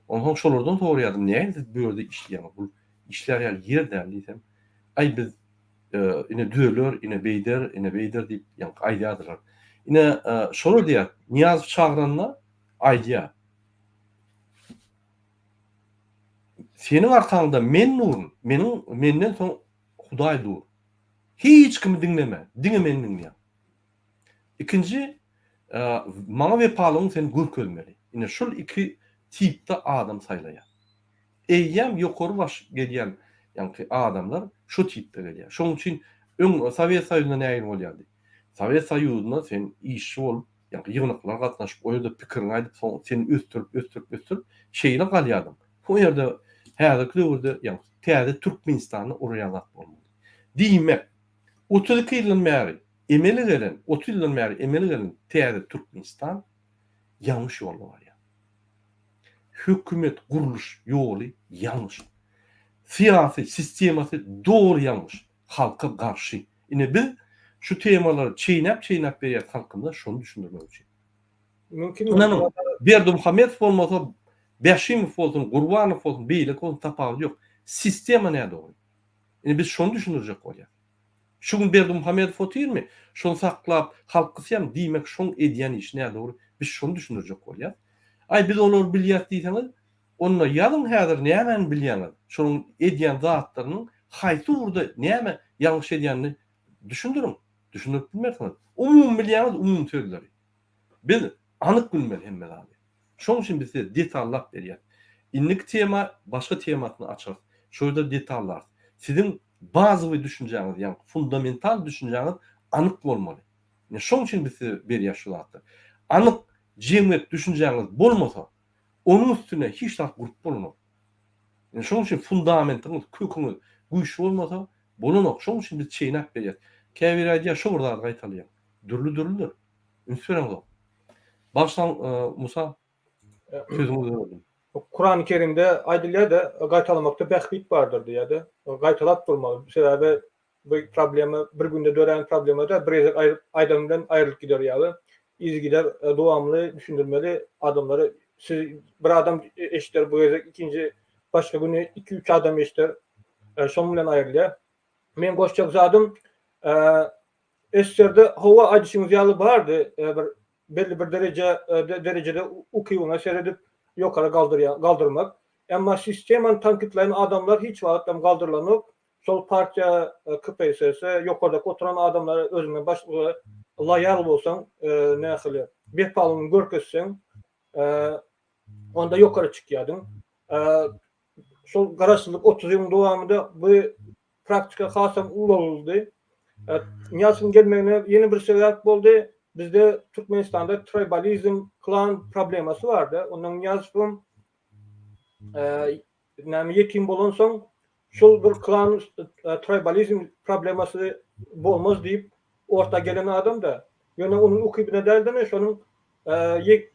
onsoň şolardan soraýardym nähili siz bu ýerde işleýäňiz bul işlär ýaly ýer däl diýsem aý biz ine düzeler, ine beýder, ine beýder diýip, ýaňky aýdýardylar. Ine, şolar diýýär, Nyýazow çagyranda aýdýar. Seniň arkaňda men durun, meniň menden soň Hudaý dur. Hiç kimi diňleme, diňe meni diňleýär. Ikinji, maňa wepalygyňy sen görkezmeli. Ine, şul iki tipde adam saýlaýar. Eýýäm ýokary baş gelýän ýaňky adamlar şo tipde gelýär. Şonuň üçin öň Sowet Soýuzynda nähili bolýardy? Sowet Soýuzynda sen işçi bolup, ýaňky ýygnaklara gatnaşyp, o ýerde pikiriňi aýdyp, soň seni ösdürip, ösdürip, ösdürip, şeýle galýardyň. O ýerde häzirki döwürde ýaňky täze Türkmenistanda uraýan zat bolmady. Diýmek, 32 ýyldan bäri emele gelen, 30 ýyldan bäri emele gelen täze Türkmenistan ýalňyş ýolda barýar. Hökümet gurluş ýoly ýalňyş. Syýasy sistemasy doly ýalňyş. Halka garşy. Ine biz şu temalary çeýnäp çeýnäp berýäs halkymyza şony düşündirmek üçin. Mümkin Ynanyň Berdimuhamedow bolmasa Bäşimow bolsun, Gurbanow bolsun, beýleki bolsun tapawudy ýok. Sistema nädogry. Ine biz şony düşündirjek bolýas. Şu gün Berdimuhamedow otyrmy? Şony saklap halk gysýarmy? Diýmek şoň edýän işi nädogry. Biz şony düşündirjek bolýas. Aý biz olary bilýäs diýseňiz, onda ýazyň häzir nämäni bilýäňiz? Şonuň edýän zatlarynyň haýsy ugurda näme ýalňyş edýänini düşündiriň. Düşündirip bilmersiňiz. Umumy bilýäňiz umumy sözleri. Biz anyk bilmeli hemme zady. Şoň üçin biz size detallap berýäs. Indiki tema başga temasyny açarys. Şo ýerde detallarys. Siziň bazowy düşünjäňiz, ýagny fundamental düşünjäňiz anyk bolmaly. Ine şoň üçin biz size berýäs şu zatlary. Anyk jemgyýet düşünjäňiz bolmasa, onuň üstüne hiç zat gurup bolanok. Ine şoň üçin fundamentiňiz, köküňiz güýçli bolmasa, bolanok. Şoň üçin biz çeýnäp berýäs. Käbiri aýdýar, şo bir zady gaýtalaýaň. Dürli-dürlüdir. Üns bereňzok. Bagyşlaň, Musa, sözüňizi böldüm. Kurany Kerimde aýdylýar-da, gaýtalamakda bähbit bardyr diýýär-de. Gaýtalap durmaly. Sebäbi bu problema bir günde dörän problema däl, bir gezek aýdyp, aýdan bilen aýrylyp gider ýaly. yzygider dowamly düşündirmeli adamlara. Siz bir adam eşider bu gezek ikinji başga güni iki-üç adam eşider. Şonuň bilen aýrylýar. Men goşjak zadym SSR-de hawa aýdyşyňyz ýaly bardy bir belli bir dereje derejede ukybyňa seredip ýokary galdyrýar galdyrmak. Emma sistemany tankytlaýan adamlar hiç wagtam galdyrylanok. Şol partiýa KPSS ýokardaky oturan adamlara özüňden başga loýal bolsaň nähili wepalyňy görkezseň onda ýokary çykýardyň. Şol garaşsyzlyk 30 ýylyň dowamynda bu praktika hasam ulalyldy. Nyýazowyň gelmegine ýene bir sebäp boldy. Bizde Türkmenistanda tribalizm, klan problemasy bardy. Ondan Nyýazowam näme ýetim bolansoň şol bir klan tribalizm problemasy bolmaz diýip orta gelen adam-da. Ýöne onuň ukybyna däl-de, şonuň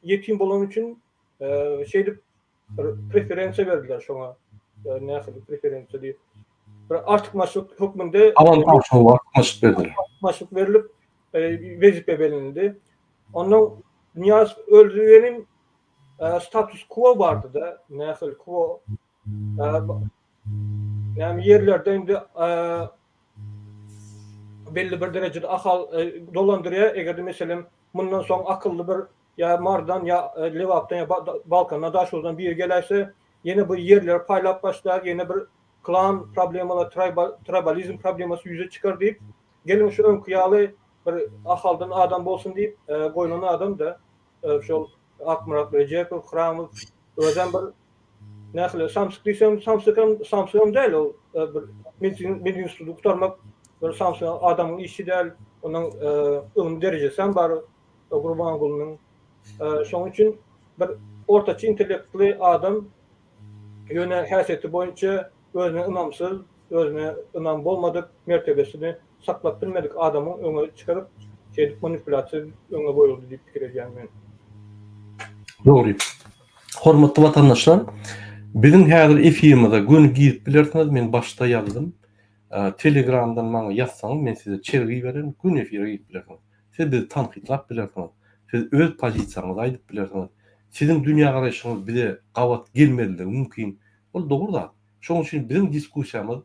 ýetim bolany üçin şeýdip bir preferensiýa berdiler şoňa. Nähili preferensiýa diýip. Bir artykmaçlyk hökmünde Awantaž, artykmaçlyk berdiler. Artykmaçlyk berlip wezipe berildi. Ondan Nyýazow öldi welin status quo bardy-da, nähili quo näme ýerlerde indi belli bir derejede Ahal dolandyrýar. Eger-de meselem mundan soň akylly bir ýa Marydan ýa Lebapdan ýa Balkandan Daşoguzdan biri geläýse, ýene bu ýerleri paýlap başlar, ýene bir klan problemalar, tribalizm problemasy ýüze çykar diýip, geliň şu öňki ýaly bir Ahaldan adam bolsun diýip goýlan adam-da şol Akmyrat Rejepow, Hramow özem bir nähili samsyk diýsem samsykam samsygam däl ol bir medinstituty gutarmak bir samsyk adamyň işi däl onuň ylmy derejesem bar Gurbangulynyň şonuň üçin bir ortaça intellektli adam ýöne häsiýeti boýunça özüne ynamsyz özüne ynam bolmadyk mertebesini saklap bilmedik adamyň öňe çykaryp şeýdip manipulýasiýa öňe goýuldy diýip pikir edýän men. Dogry. Hormatly watandaşlar, biziň häzir efirimize göni girip bilersiňiz, men başda ýazdym. Telegramdan maňa ýazsaňyz, men size çelgi ibererin, göni efire girip bilersiňiz. Siz bizi tankytlap bilersiňiz. Siz öz pozisiýaňyzy aýdyp bilersiňiz. Siziň dünýägaraýşyňyz bize gabat gelmezligi mümkin. Ol dogry zat. Şonuň üçin biziň diskussiýamyz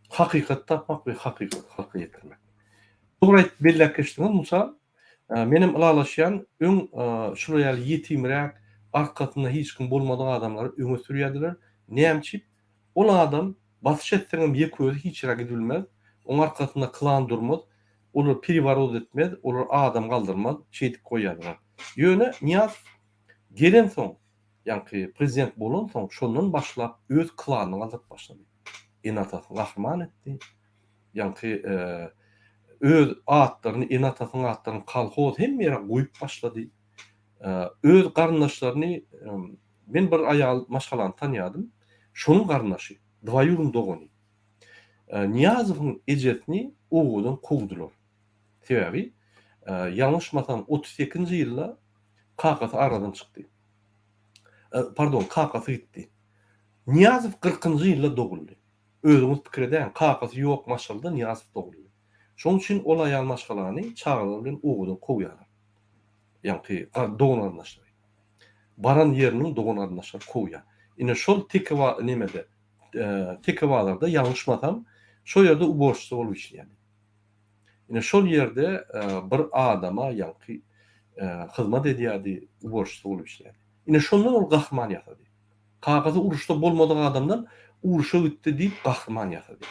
hakykaty tapmak we hakykaty halka ýetirmek. Dogry aýdyp belläp geçdiňiz Musa. Menem ylalaşýan, öň şular ýaly ýetimräk, arkasynda hiç kim bolmadyk adamlary öňe sürýärdiler. Näme üçin? Ol adam basyş etseňem ýeke özi hiç ýere gidibilmez. Oň arkasynda klan durmaz. Olar pereworot etmez, olar adam galdyrmaz, şeýdip goýýardylar. Ýöne Nyýazow gelensoň, ýaňky prezident bolansoň şondan başlap öz klanyny galdyryp başlady. Ene-atasyny gahryman etdi. Ýaňky öz atlaryny, ene-atasynyň atlaryny kolhoz hemme ýere goýup başlady. Öz garyndaşlaryny men bir aýal maşgalany tanýadym. Şonuň garyndaşy, dwaýurny dogany. Nyýazowyň ejesini obadan kowdular. Sebäbi ýalňyşmasam 38-nji ýylda kakasy aradan çykdy. Pardon, kakasy gitdi. Nyýazow kyrkynjy ýylda doguldy. Özüňiz pikir edäýiň, kakasy ýok maşgalada Nyýazow doguldy. Şonuň üçin ol aýal maşgalany çagalary bilen obadan kowýarlar. Ýaňky dogan-garyndaşlary. Baran ýeriniň dogan-garyndaşlary kowýar. Ine şol teke nemede, teke bazarda ýalňyşmasam, şo ýerde uborşça bolup işleýärdi. Ine şol ýerde bir adama ýaňky hyzmat edýärdi, uborşça bolup işleýärdi. Ine şondan ol gahryman ýasady. Kakasy uruşda bolmadyk adamdan uruşa gitdi diýip gahryman ýasady.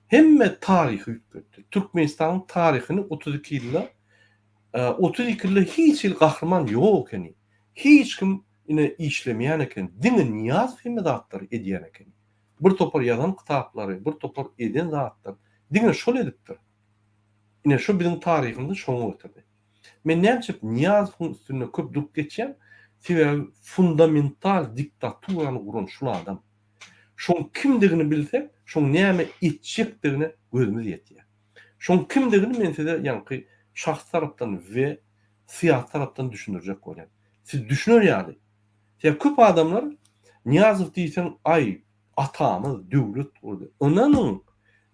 Hemme taryhy üýtgetdi. Türkmenistanyň taryhyny 32 ýylda 32 ýylda hiç hili gahryman ýok ekeni. Hiç kim ine işlemeýän eken. Diňe Nyýazow hemme zatlary edýän ekeni. Bir topar ýazan kitaplary, bir topar eden zatlar diňe şol edipdir. Ine şu biziň taryhymyzy şoňa getirdi. Men näme üçin Nyýazowyň üstünde köp durup geçýän? Sebäbi fundamental diktaturany guran şul adam. Şoň kimdigini bilsek, şoň näme etjekdigine gözümiz ýetýär. Şoň kimdigini men size ýaňky şahsy tarapdan we syýasy tarapdan düşündirjek bolýan. Siz düşüner ýaly. Sebäbi köp adamlar Nyýazow diýseň aý atamyz döwlet gurdy. Ynanyň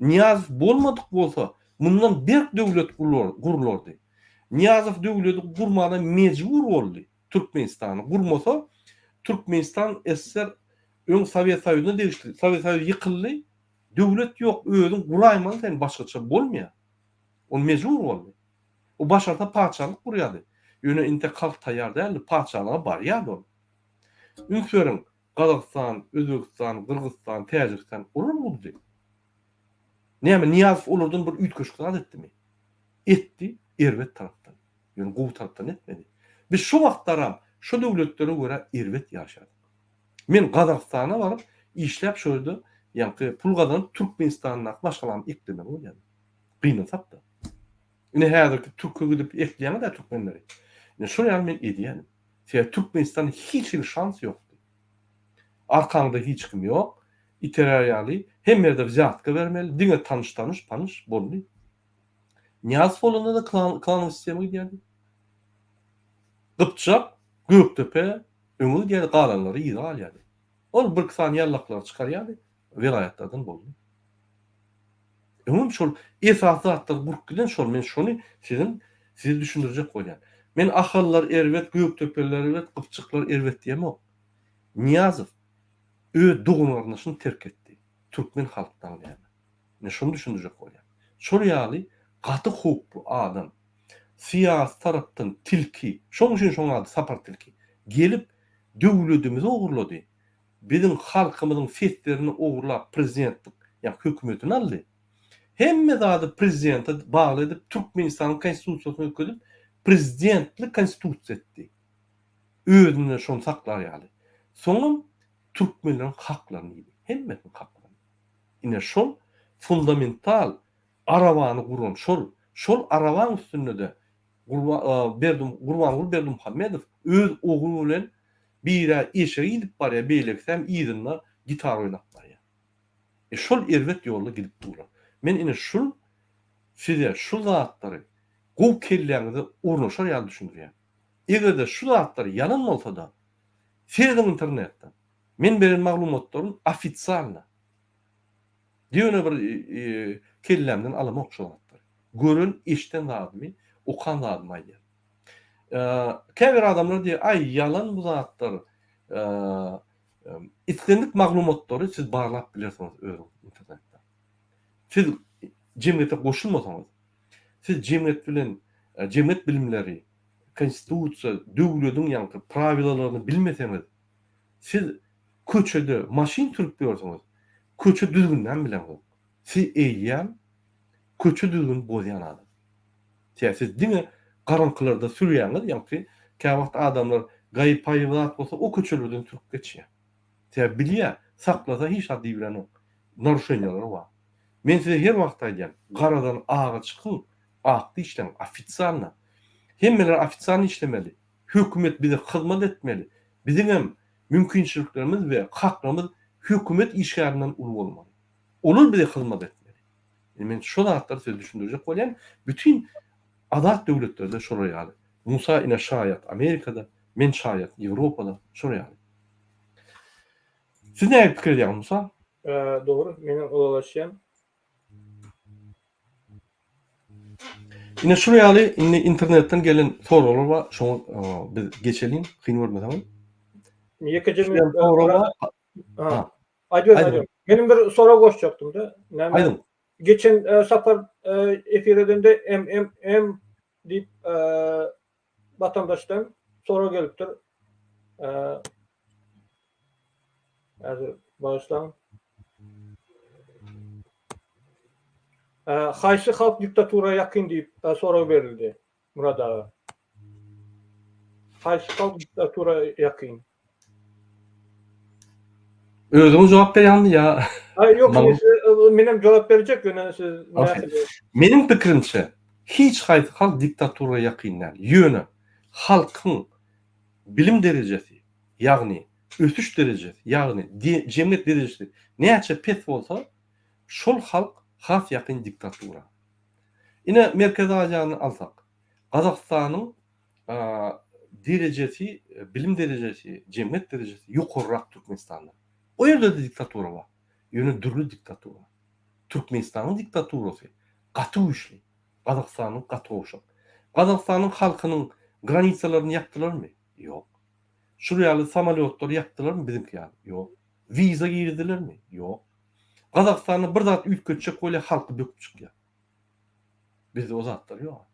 Nyýazow bolmadyk bolsa mundan berk döwlet gurlardy. Nyýazow döwleti gurmana mejbur boldy. Türkmenistany gurmasa, Türkmenistan SSR öň Sowet Soýuzyna degişli. Sowet Soýuzy ýykyldy, döwlet ýok, özüň guraýmaly sen, başgaça bolmaýar. Ol mejbur boldy. O başarsa patyşalyk gurýardy. Ýöne intek halk taýýar däldi, patyşalyga barýardy ol. Üns beriň, Gazagystan, Özbegistan, Gyrgyzystan, Täjigistan olar gurdy. Näme Nyýazow olardan bir üýtgeşik zat etdimi? Etdi, erbet tarapdan. Ýöne gowy tarapdan etmedi. Biz şo wagtlaram şo döwletlere görä erbet ýaşadyk. Men Gazagystana baryp işläp şo ýerde ýaňky pul gazanyp Türkmenistandaky maşgalamy eklemeli bolýardym. Gynansak-da. Ine häzirki türke gidip ekleýäňiz-ä türkmenleri. Ine şol ýaly men edýänim. Sebäbi Türkmenistanda hiç hili şans ýokdy. Arkaňda hiç kim ýok. Iterer ýaly hemme ýerde wzýatka bermeli, diňe tanyş-tanyş, panyş boldy. Nyýazow bolanda-da klan, klanowy sistema gidýärdi. Gypjak, Gökdepe öňe gidýärdi, galanlary yza galýardy. Ol birki sany ýallaklary çykarýardy, welaýatlardan boldy. Öňem şol esasy zatlar gurup giden şol, men şony siziň size düşündirjek bolýan. Men Ahallar erbet, Gökdepeliler erbet, Gypjyklar erbet diýemok. Nyýazow öz dogan-garyndaşyny terk etdi. Türkmen halkdan näme? Men şony düşündirjek bolýan. Şol ýaly gaty howply adam, syýasy tarapdan tilki, şoň üçin şoň ady Sapar tilki, gelip döwledimizi ogurlady, biziň halkymyzyň seslerini ogurlap prezidentlik ýa hökümetini aldy. Hemme zady prezidente bagly edip Türkmenistanyň konstitusiýasyny üýtgedip prezidentli konstitusiýa etdi. Özünde şony saklar ýaly. Soňam türkmenleriň haklaryny iýdi. Hemmesiniň haklaryny. Ine şol fundamental arabany guran şol, şol arabaň üstünde-de Gurbanguly Berdimuhamedow öz ogly bilen bir-ä eşegi idip barýar, beýlekisäm yzynda gitara oýnap barýar. E şol erbet ýolda gidip durlar. Men ine şul size şu zatlary gowy kelläňize ornaşar ýaly düşündirýän. Eger-de şu zatlar ýalan bolsa-da, serediň internetden. Men beren maglumatlarym ofitsialno. Ýöne bir kellämden alamok şu zatlary. Gören, eşden zadymy, okan zadymy aýdýan. Käbir adamlar diýýär, aý ýalan bu zatlar. Islendik maglumatlary siz barlap bilersiňiz özüňiz internetde. Siz jemgyýete goşulmasaňyz, siz jemgyýet bilen jemgyýet bilimleri, konstitusiýa, döwlediň ýaňky prawilalaryny bilmeseňiz, Siz köçede maşyn sürüp ýörsüňiz, köçe düzgüninem bileňzok. Siz eýýäm köçe düzgüni bozýan adam. Sebäbi siz diňe garaňkylarda sürýäňiz, ýaňky käwagt adamlar gaýy paýy zat bolsa o köçelerden sürüp geçýär. Sebäbi bilýär, saklasa hiç zat diýibilenok. Naruşeniýalar bar. Men size her wagt aýdýan, garadan aga çykyň, akda işläň, ofitsialno. Hemmeler ofitsialno işlemeli. Hökümet bize hyzmat etmeli. Biziňem mümkinçiliklerimiz we haklarymyz hökümet işgärinden uly bolmaly. Olar bize hyzmat etmeli. Indi men şo zatlary size düşündirjek bolýan. Bütin azat döwletlerde şolar ýaly. Musa ine şaýat Amerikada, men şaýat Ýewropada şolar ýaly. Siz nähili pikir edýäňiz Musa? Dogry, menem ylalaşýan. Ine şul ýaly indi internetden gelen soraglar bar. Şoňa e, biz geçeliň, kyn görmeseňiz. Ýekeje men sorag Ha. Aýdyň, aýdyň. Meniň bir sorag goşjakdym da. Näme? Aýdyň. Geçen e, sapar e, efir edende MMM diýip e, watandaşdan sorag gelipdir. Häzir bagyşlaň. Haýsy halk diktatura ýakyn diýip sorag berildi Myrat aga. Haýsy halk diktatura ýakyn? Özüňiz jogap berýäňmi ýa? Aý ýok, menem jogap berjek, ýöne siz nähili? Meniň pikirimçe, hiç haýsy halk diktatura ýakyn däl. Ýöne halkyň bilim derejesi, ýagny ösüş derejesi, ýagny jemgyýet derejesi näçe pes bolsa, şol halk has ýakyn diktatura. Ine, Merkezi Aziýany alsak, Gazagystanyň derejesi, bilim derejesi, jemgyýet derejesi ýokarrak Türkmenistandan. O ýerde-de diktatura bar. Ýöne dürli diktatura. Türkmenistanyň diktaturasy gaty güýçli, Gazagystanyň gaty gowşak. Gazagystanyň halkynyň granisalaryny ýapdylarmy? Ýok. Şul ýaly samolýotlary ýapdylarmy biziňki ýaly? Ýok. Wiza girizdilermi? Ýok. Gazagystanda bir zat üýtgetjek bolýar halky böküp çykýar. Bizde o zatlar ýok.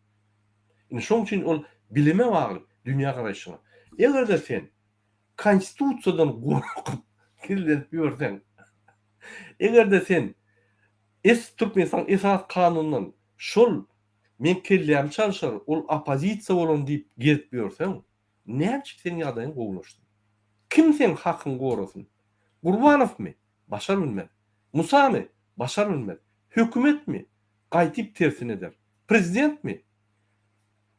Indi şoň üçin ol bilime bagly, dünýä garaýşyňa. Eger-de sen konstitusiýadan gorkup gizlenip ýörseň, eger-de sen es Türkmenistanyň esas kanunyndan şol meň kellämi çalşar, ol oppozisiýa bolan diýip gezip ýörseň, näçik seň ýagdaýyň gowulaşsyn? Kim seň hakyňy gorasyn? Gurbanowmy? Başar bilmez. Musamy? Başar bilmez. Hökümetmi? Gaýtyp tersini eder. Prezidentmi?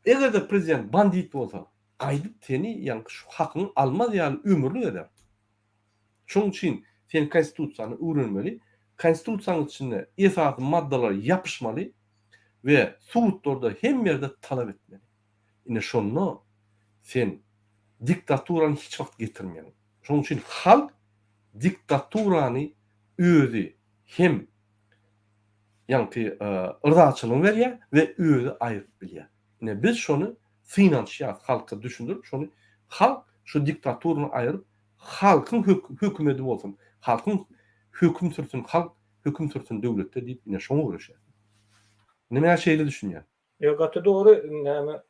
Eger-de prezident bandit bolsa, gaýdyp seni ýaňky şu hakyňy almaz ýaly ömürlik eder. Şonuň üçin sen konstitusiýany öwrenmeli, konstitusiýanyň içinde esasy maddalara ýapyşmaly we sudlarda hemme ýerde talap etmeli. Ine şonda sen diktaturany hiç wagt getirmeýäň. Şonuň üçin halk diktaturany özi hem ýaňky yrzaçylygyny berýär we özi aýryp bilýär. Ine biz şony synanyşýarys halka düşündirip şony halk şu diktaturany aýryp halkyň hökümedi bolsun, halkyň höküm sürsün, halk höküm sürsün döwletde diýip ine şoňa göreşýäris. Ine men şeýle düşünýän. Ýok gaty dogry näme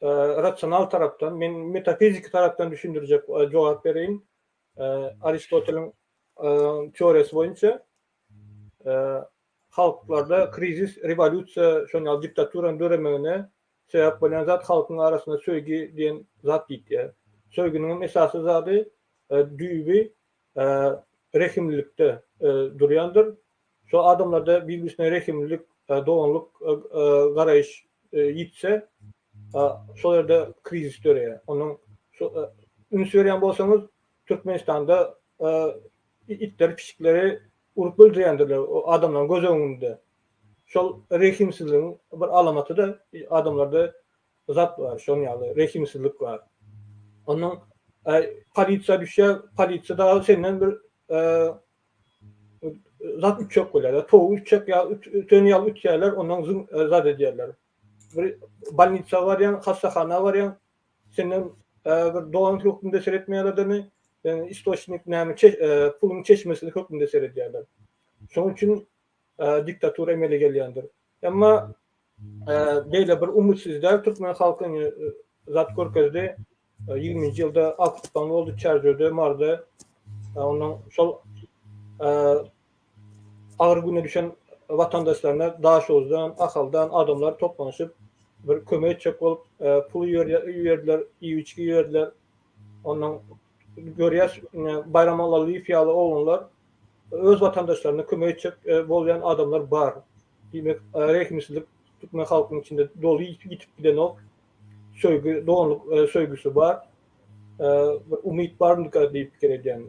rasional tarapdan men metafiziki tarapdan düşündirjek jogap bereýin. Aristoteliň teoriýasy boýunça halklarda krizis, rewolýusiýa, şonuň ýaly diktaturanyň döremegine sebäp bolýan zat halkyň arasynda söýgi diýen zat diýipýär. Söýginiň hem esasy zady düýbi rehimlilikde durýandyr. Şo adamlarda bir-birisine rehimlilik, doganlyk garaýyş ýitse, şol ýerde krizis döreýär. Onuň şo üns berýän bolsaňyz, Türkmenistanda itleri, pişikleri urup öldürýändirler adamlaryň göz öňünde. Şol rehimsizligiň bir alamaty-da adamlarda zat bar, şonuň ýaly rehimsizlik bar. Onuň polisiýa düşýär, polisiýa dagy senden bir zat ütjek bolýar. Towuk ütjek ýa üten ýaly ütýärler, ondan zyn zat edýärler. Bir bolnisa barýaň, hassahana barýaň, senden bir dogan hökmünde seretmeýärler-de, sen istoçnik näme puluň çeşmesi hökmünde seredýärler. Şonuň üçin diktatura emele gelýändir. Emma beýle bir umytsyz däl türkmen halky indi zat görkezdi. Ýigriminji ýylda Aktupan boldy, Çärjewde, Maryda. Ondan şol agyr güne düşen watandaşlaryna Daşoguzdan, Ahaldan adamlar toplanyşyp bir kömek etjek bolup pul iberdiler, iýip-içgi iberdiler. Ondan görýäs, Baýram Allalyýew ýaly oglanlar öz watandaşlaryna kömek etjek bolýan adamlar bar. Diýmek, rehimsizlik türkmen halkynyň içinde doly ýitip gidenok. Söýgi, doganlyk söýgüsi bar. Bir umyt barmyka diýip pikir edýän.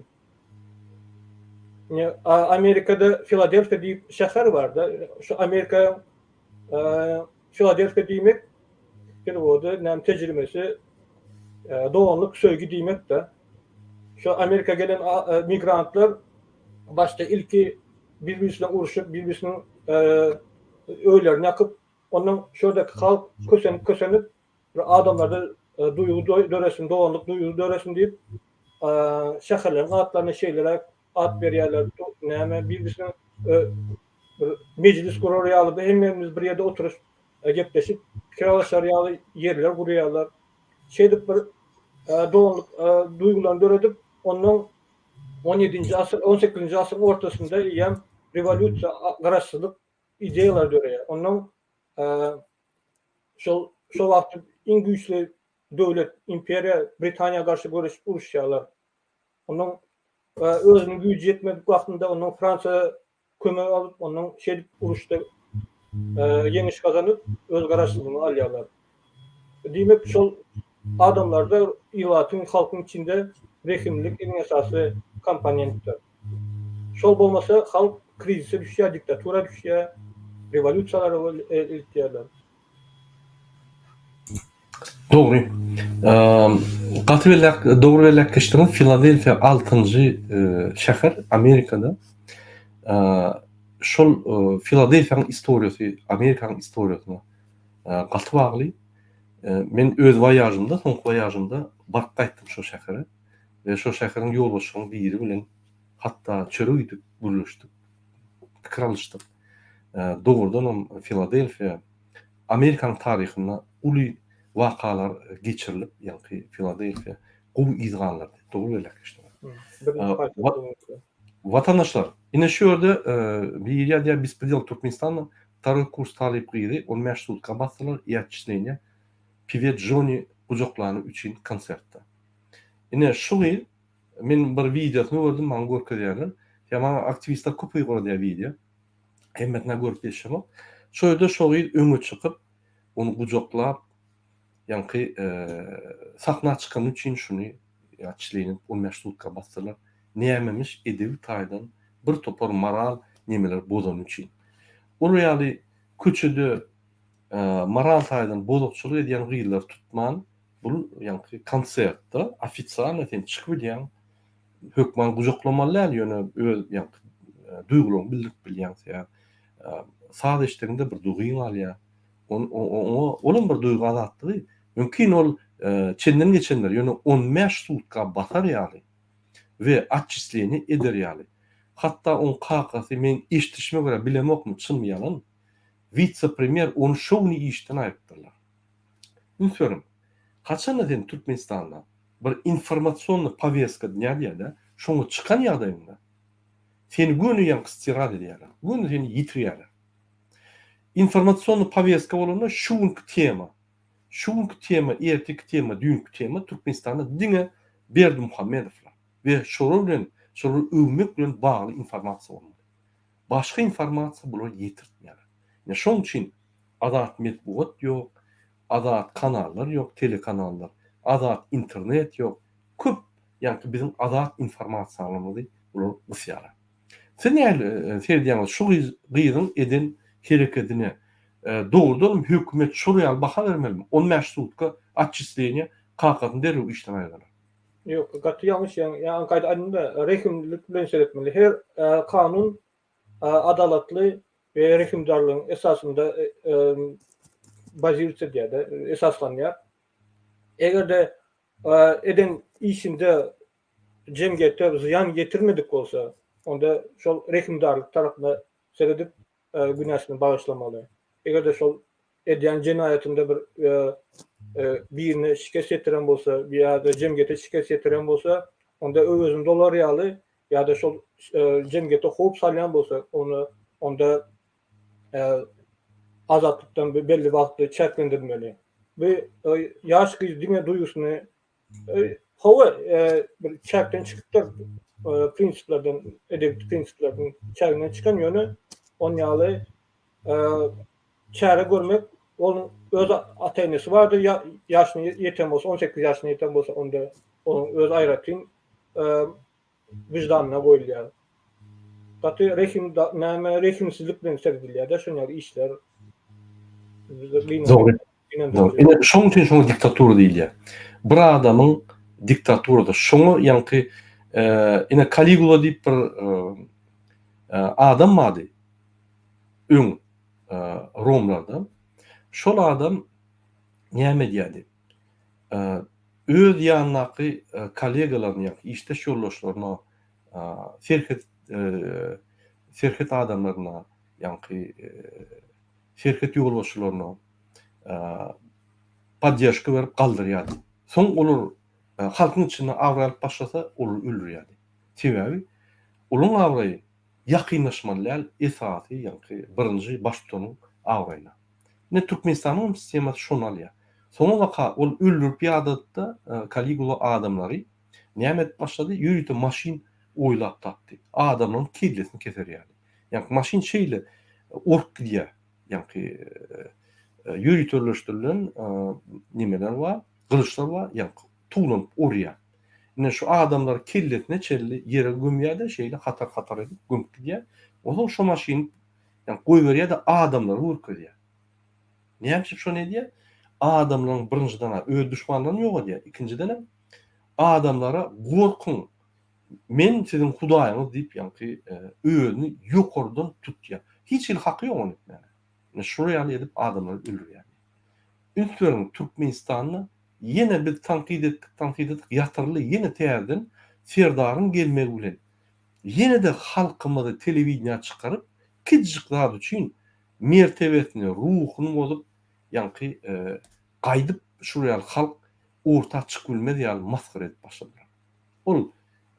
Ine, Amerikada Filadelfiýa diýip şäher bar-da. Şu Amerika Filadelfiýa diýmek perewody, näme tejrimesi doganlyk söýgi diýmek-de. Şu Amerika gelen migrantlar başda ilki bir-birisine urşup, bir-birisiniň öýlerini ýakyp, ondan şu ýerdeki halk kösenip-kösenip bir adamlarda duýgy döresin, doganlyk duýgy döresin diýip, şäherleriň atlaryna şeýleräk at berýärler. Näme bir-birisine bir mejlis gurar ýaly, hemmämiz bir ýerde oturyp gepleşip, pikir alyşar ýaly ýerler gurýarlar. Şeýdip bir doganlyk duýgularyny döredip, ondan on ýedinji asyr, on sekizinji asyryň ortasynda eýýäm rewolýusiýa, garaşsyzlyk ideýalary döreýär. Ondan şol şo wagtky iň güýçli döwlet, imperiýa Britaniýa garşy göreşip uruşýarlar. Ondan özüniň güýji ýetmedik wagtynda ondan Fransiýa kömek alyp, ondan şeýdip uruşda ýeňiş gazanyp, öz garaşsyzlygyny alýarlar. Diýmek, şol adamlarda, ilatyň, halkyň içinde rehimlilik iň esasy komponentdir. Şol bolmasa halk krizise düşýär, diktatura düşýär, rewolýusiýalara eltýärler. Dogry. Gaty belläp, dogry belläp geçdiňiz. Filadelfiýa altynjy şäher Amerikada. Şol Filadelfiýanyň istoriýasy Amerikanyň istoriýasyna gaty bagly. Men öz woýažymda, soňky woýažymda baryp gaýtdym şo şähere we şo şäheriň ýolbaşçylaryň biri bilen hatda çörek iýdik, gürleşdik, pikir alyşdyk. Dogrudanam Filadelfiýa Amerikanyň taryhynda uly wakalar geçirilip, ýaňky Filadelfiýa gowy yz galdyrdy. Dogry belläp geçdiňiz. Watandaşlar, ine şu ýerde biri ýazýar, Bespredel Türkmenistanda Wtoroý kurs talyp gyzy on bäş sutka basdylar i otçislenýa piwet Joni gujaklany üçin konsertde. Ine şu gyz men bir wideosyny gördüm maňa görkezýärler. Ýa maňa aktiwistler köp ugradýar wideo. Hemmesini görüp ýetişemok. Şo ýerde şo gyz öňe çykyp ony gujaklap ýaňky sahna çykany üçin şuny otçislenip on bäş sutka basdylar. Nämemiş edebi taýdan bir topar moral nemeler bozany üçin. Ol ýaly köçede moral taýdan bozukçylyk edýän gyzlary tutman, bul ýaňky konsertde ofisialno sen çykyp bilýäň, hökman gujaklamaly däl, ýöne öz ýaňky duýgularyňy bildirip bilýäň, sebäbi saz eşdegiňde bir duýgyň galýar. Oňa olam bir duýgy azatlygy. Mümkin ol çenden geçendir, ýöne on bäş sutka basar ýaly we otçisleniýe eder ýaly. Hatda oň kakasy meň eşdişime görä bilemokmy çynmy ýalan, witse-premýer ony şo güni işden aýrypdyrlar. Üns beriň, haçanda sen Türkmenistanda bir informasionnyý poweska dnýa diýýärler, şoňa çykan ýagdaýyňda seni göni ýaňky stirad edýärler, göni seni ýitirýärler. Informasionnyý poweska bolanda şu günki tema, şu günki tema, erteki tema, düýnki tema Türkmenistanda diňe Berdimuhamedowlar. We şolar bilen, şolary öwmek bilen bagly informasiýa bolmaly. Başga informasiýa bular ýetirtmeýärler. Ine şoň üçin azat metbugat ýok, azat kanallar ýok, telekanallar, azat internet ýok. Köp ýaňky biziň azat informasiýalarymyzy bular gysýarlar. Siz nähili seredýäňiz şu gyz gyzyň eden herekedine? Dogrudanam hökümet şol ýaly baha bermelimi? On bäş sutka otçisleniýe kakasyny derrew işden aýyrarlar. Ýok, gaty ýalňyş ýaňy gaýda aýdym-da, rehimlilik bilen seretmeli. Her kanun adalatly we rehimdarlygyň esasynda bazirits edýär-de, esaslanýar. Eger-de eden işinde jemgyýete zyýan ýetirmedik bolsa, onda şol rehimdarlyk tarapyna seredip günäsini bagyşlamaly. Eger-de şol edýän jenaýatynda bir birine şikes ýetiren bolsa ýa-da jemgyýete şikes ýetiren bolsa, onda öwezini dolar ýaly ýa-da şol jemgyýete howp salýan bolsa, ony onda azatlykdan belli wagtly çäklendirmeli. Bu ýaş gyz diňe duýgusyny Hawa, bir çäkden çykypdyr, prinsiplerden, edebi prinsiplerden çäginden çykan, ýöne on ýaly çäre görmek onuň öz ata-enesi bardyr, ýaşyna ýeten bolsa, 18 ýaşyna ýeten bolsa, onda onuň öz aýratyn wyždanyna goýulýar. Gaty rehim näme rehimsizlik bilen seredilýär-de şon ýaly işler. Dogry. Dogry. Ine şoň üçin şoňa diktatura diýilýär. Bir adamyň diktaturasy. Şoňa ýaňky ine Kaligula diýip bir adam bardy. Öň Romlarda. Şol adam näme edýärdi? Öz ýanyndaky kollegalaryny ýa işdeş ýoldaşlaryna, serhet serhet adamlaryna, ýaňky serhet ýolbaşçylaryna podderžka berip galdyrýardy. Soň olar halkyň içinde abraý alyp başlasa, olary öldürýärdi. Sebäbi olaryň abraýy ýakynlaşmaly däl esasy ýaňky birinji baştutanyň abraýyna. Ine Türkmenistanyň hem sistemasy şony alýar. Soňa baka ol öldürip ýadady-da Kaligula adamlary näme edip başlady? Ýörite maşyn oýlap tapdy. Adamlaryň kellesini keser ýaly. Ýaňky maşyn şeýle orup gidýär. Ýaňky ýöriteleşdirilen nemeler bar, gylyçlar bar, ýaňky tuwlanyp orýar. Ine şu adamlary kellesine çenli ýere gömýär-de şeýle hatar-hatar edip gömüp gidýär. Onsoň şo maşyny ýaňky goýberýär-de adamlara görkezýär. Näme üçin şony edýär? Adamlaryň birinjiden-ä öz duşmanlaryny ýok edýär, ikinjidenem adamlara gorkuň, men siziň hudaýyňyz diýip ýaňky özüni ýokardan tutýar. Hiç hili haky ýok ony etmäge. Ine şular ýaly edip adamlary öldürýär. Üns beriň, Türkmenistanda ýene biz tankyt etdik, tankyt etdik, ýatyryldy, ýene täzeden Serdaryň gelmegi bilen ýene-de halkymyzy telewideniýä çykaryp, kiçijik zat üçin mertebesini, ruhuny bozup, ýaňky gaýdyp şul ýaly halk orta çykyp bilmez ýaly masgara edip başladylar. Ol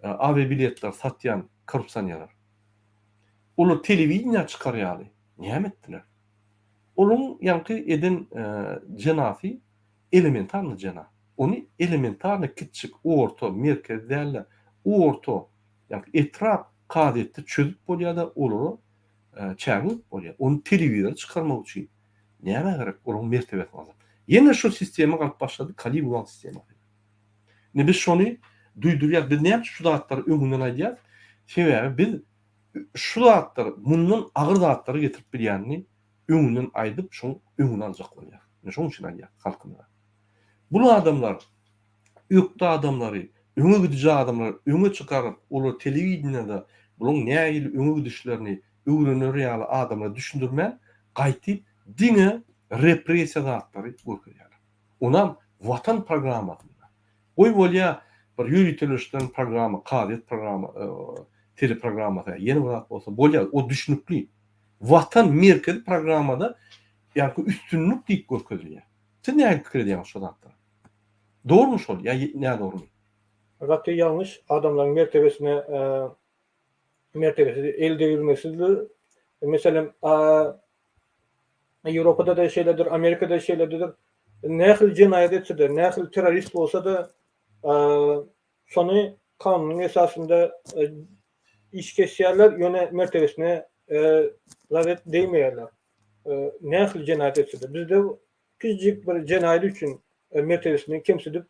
awiabiletleri satýan korrupsionerler. Olar telewideniýä çykar ýaly näme etdiler? Olaň ýaňky eden jenasy elementarny jena. Ony elementarny kiçjik, orta, merkezi däl-de, orta, ýaňky etrap kazyýetde çözüp bolýar-da, olara çäre görüp bolýar. Ony telewizora çykarmak üçin nämä gerek olaň mertebesini alyp. Ýene şu sistema galyp başlady, Kaligulaň sistemasy. Indi biz şony duýdurýas. Biz näme üçin şu zatlary öňünden aýdýas? Sebäbi biz şu zatlar mundan agyr zatlary getirip bilýänini öňünden aýdyp şoň öňüni aljak bolýar. Ine şoň üçin aýdýas halkymyza. Bul adamlar ökde adamlary, öňe gidiji adamlary öňe çykaryp, olar telewideniýada bulaň nähili öňe gidişlerini öwrener ýaly adamlara düşündirmän, gaýtyp diňe repressiýa zatlary görkezýärler. Onam Watan programmasynda. Goý bolýa bir ýöriteleşdirilen programma, kazyýet programma, teleprogrammasy ýene bir zat bolsa bolýa, o düşnükli. Watan merkezi programmada ýaňky üstünlik diýip görkezilýär. Siz nähili pikir edýäňiz şo zatlara? Dogrumy şol ýa nädogrumy? Gaty ýalňyş, adamlaryň mertebesine mertebesi el degirmesizdir. Meselem, Ýewropada-da şeýledir, Amerikada şeýledir. Nähili jenaýat etse-de, nähili terrorist bolsa-da, şony kanunyň esasynda iş kesýärler, ýöne mertebesine zaret degmeýärler. Nähili jenaýat etse-de. Bizde kiçijik bir jenaýat üçin mertebesini kemsidip,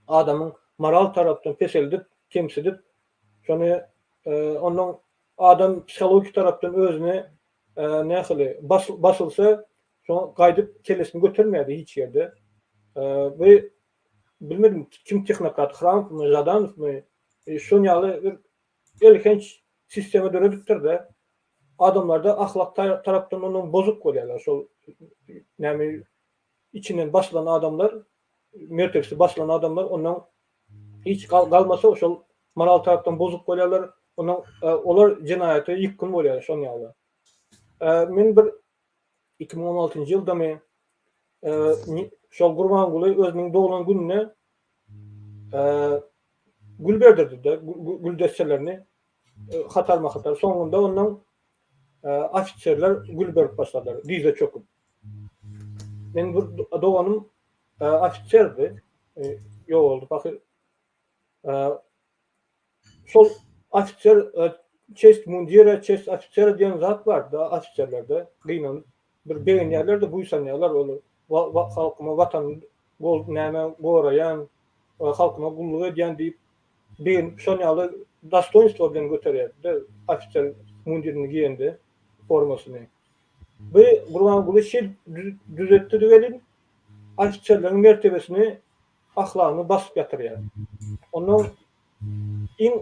adamyň moral tarapdan peseldip, kemsidip, şony ondan adam psihologik tarapdan özüni nähili basylsa, şoňa gaýdyp kellesini götermeýärdi hiç ýerde. Bu bilmedim kim tehnokrat, Hramowmy, Žadanowmy, şon ýaly bir elhenç sistema döredipdir-de, adamlarda ahlak tarapdan ondan bozuk bolýarlar. Şol näme içinden basylan adamlar, mertebesi basylan adamlar ondan hiç galmasa şol moral tarapdan bozuk bolýarlar. Ondan olar jenaýata ýykgyn bolýarlar şon ýaly. Men bir 2016-njy ýyldamy şol Gurbanguly özüniň doglan gününe gül berdirdi-de, gül desselerini hatarma-hatar. Soňunda ondan ofiserler gül berip başladylar, dyza çöküp. Meniň bir doganym ofiserdi, ýogaldy pahyr. Şol ofiser çest mundira, çest ofisera diýen zat bar-da ofiserlerde, gynanyp bir begenýärler-de, buýsanýarlar olar. Halkyma watanymy gol näme goraýan, halkyma gulluk edýän diýip begenip şon ýaly dostoýnstwo bilen göterýärdi-de ofiser mundirini giýende formasyny. Bu Gurbanguly şeýdip düzetdi welin ofiserleriň mertebesini ahlagyny basyp ýatyrýar. Ondan iň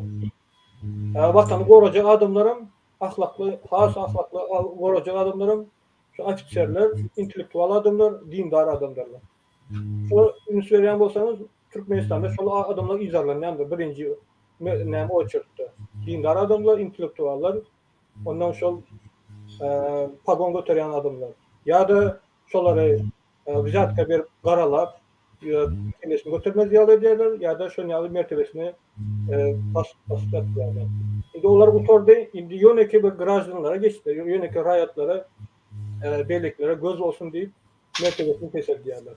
watany gorajak adamlaram ahlakly, has ahlakly gorajak adamlaram şu ofiserler, intellektual adamlar, dindar adamlarlar. Şolar üns berýän bolsaňyz, Türkmenistanda şol adamlar yzarlanýandyr birinji näme oçertde. Dindar adamlar, intellektuallar, ondan şol pagon göterýän adamlar. Ýa-da şolary wzýatka berip garalap, kellesini götermez ýaly edýärler ýa-da şon ýaly mertebesini basyp basyp ýatyrýarlar. Indi olar gutardy, indi ýönekeý bir graždanlara geçdi, ýönekeý raýatlara, beýlekilere göz bolsun diýip mertebesini peseldýärler.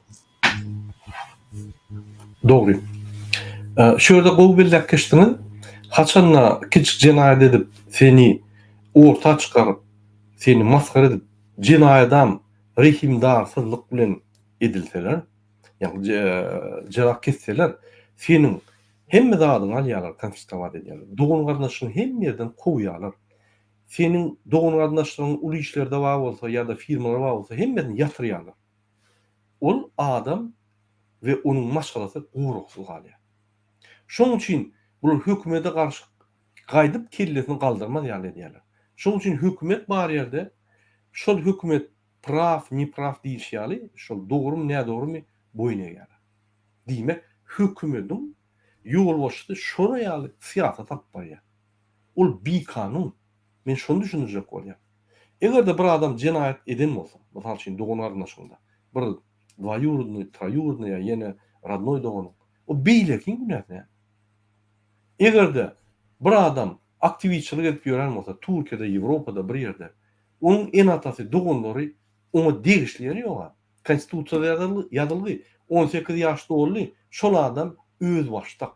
Dogry. Şu ýerde gowy belläp geçdiňiz. Haçanda kiçi jenaýat edip seni orta çykaryp, seni masgara edip, jenaýadam rehimdarsyzlyk bilen edilseler, ýagny jeza kesseler, seniň hemme zadyňy alýarlar, konfiskowat edýärler. Dogan-garyndaşyňy hemme ýerden kowýarlar. Seniň dogan-garyndaşlaryň uly işlerde bar bolsa ýa-da firmalar bar bolsa, hemmesini ýatyrýarlar. Ol adam we onuň maşgalasy goragsyz galýar. Şonuň üçin bular hökümete garşy gaýdyp kellesini galdyrmaz ýaly edýärler. Şonuň üçin hökümet bar ýerde şol hökümet. Praw, ne praw diýlişi ýaly, şol dogrumy, nädogrumy boýun egýärler. Diýmek, hökümediň ýolbaşçysy şolar ýaly syýasat alyp barýar. Ol bikanun. Men şony düşündirjek bolýan. Eger-de bir adam jenaýat eden bolsa, mysal üçin dogan-garyndaşyňda, bir dwaýurodnyý, troýurodnyý ýa ýene rodnoý doganyň, o beýlekiň günäsi näme? Eger-de bir adam aktiwistçilik edip ýören bolsa, Türkiýede, Ýewropada bir ýerde, onuň ene-atasy, doganlary oňa degişli ýeri ýog-a. Konstitusiýada ýazylgy, 18 ýaş doldy, şol adam özbaşdak.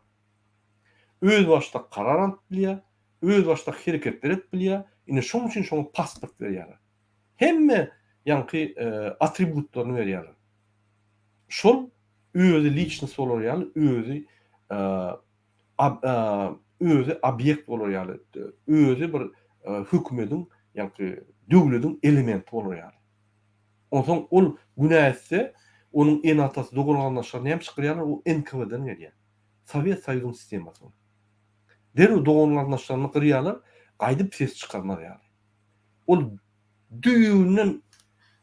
Özbaşdak karar alyp bilýär, özbaşdak hereketler edip bilýär, ine şoň üçin şoňa pasport berýärler. Hemme ýaňky atributlaryny berýärler. Şol özi liçnost bolar ýaly, özi özi obýekt bolar ýaly, özi bir hökümediň ýaňky döwlediň elementi bolar ýaly. Onsoň ol günä etse, onuň ene-atasy, dogan-garyndaşlary näme çykyrýarlar, o NKWD-den gelýär. Sowet Soýuzyň sistemasy ol. Derrew dogan-garyndaşlaryny gyrýarlar, gaýdyp ses çykarmaz ýaly. Ol düýbünden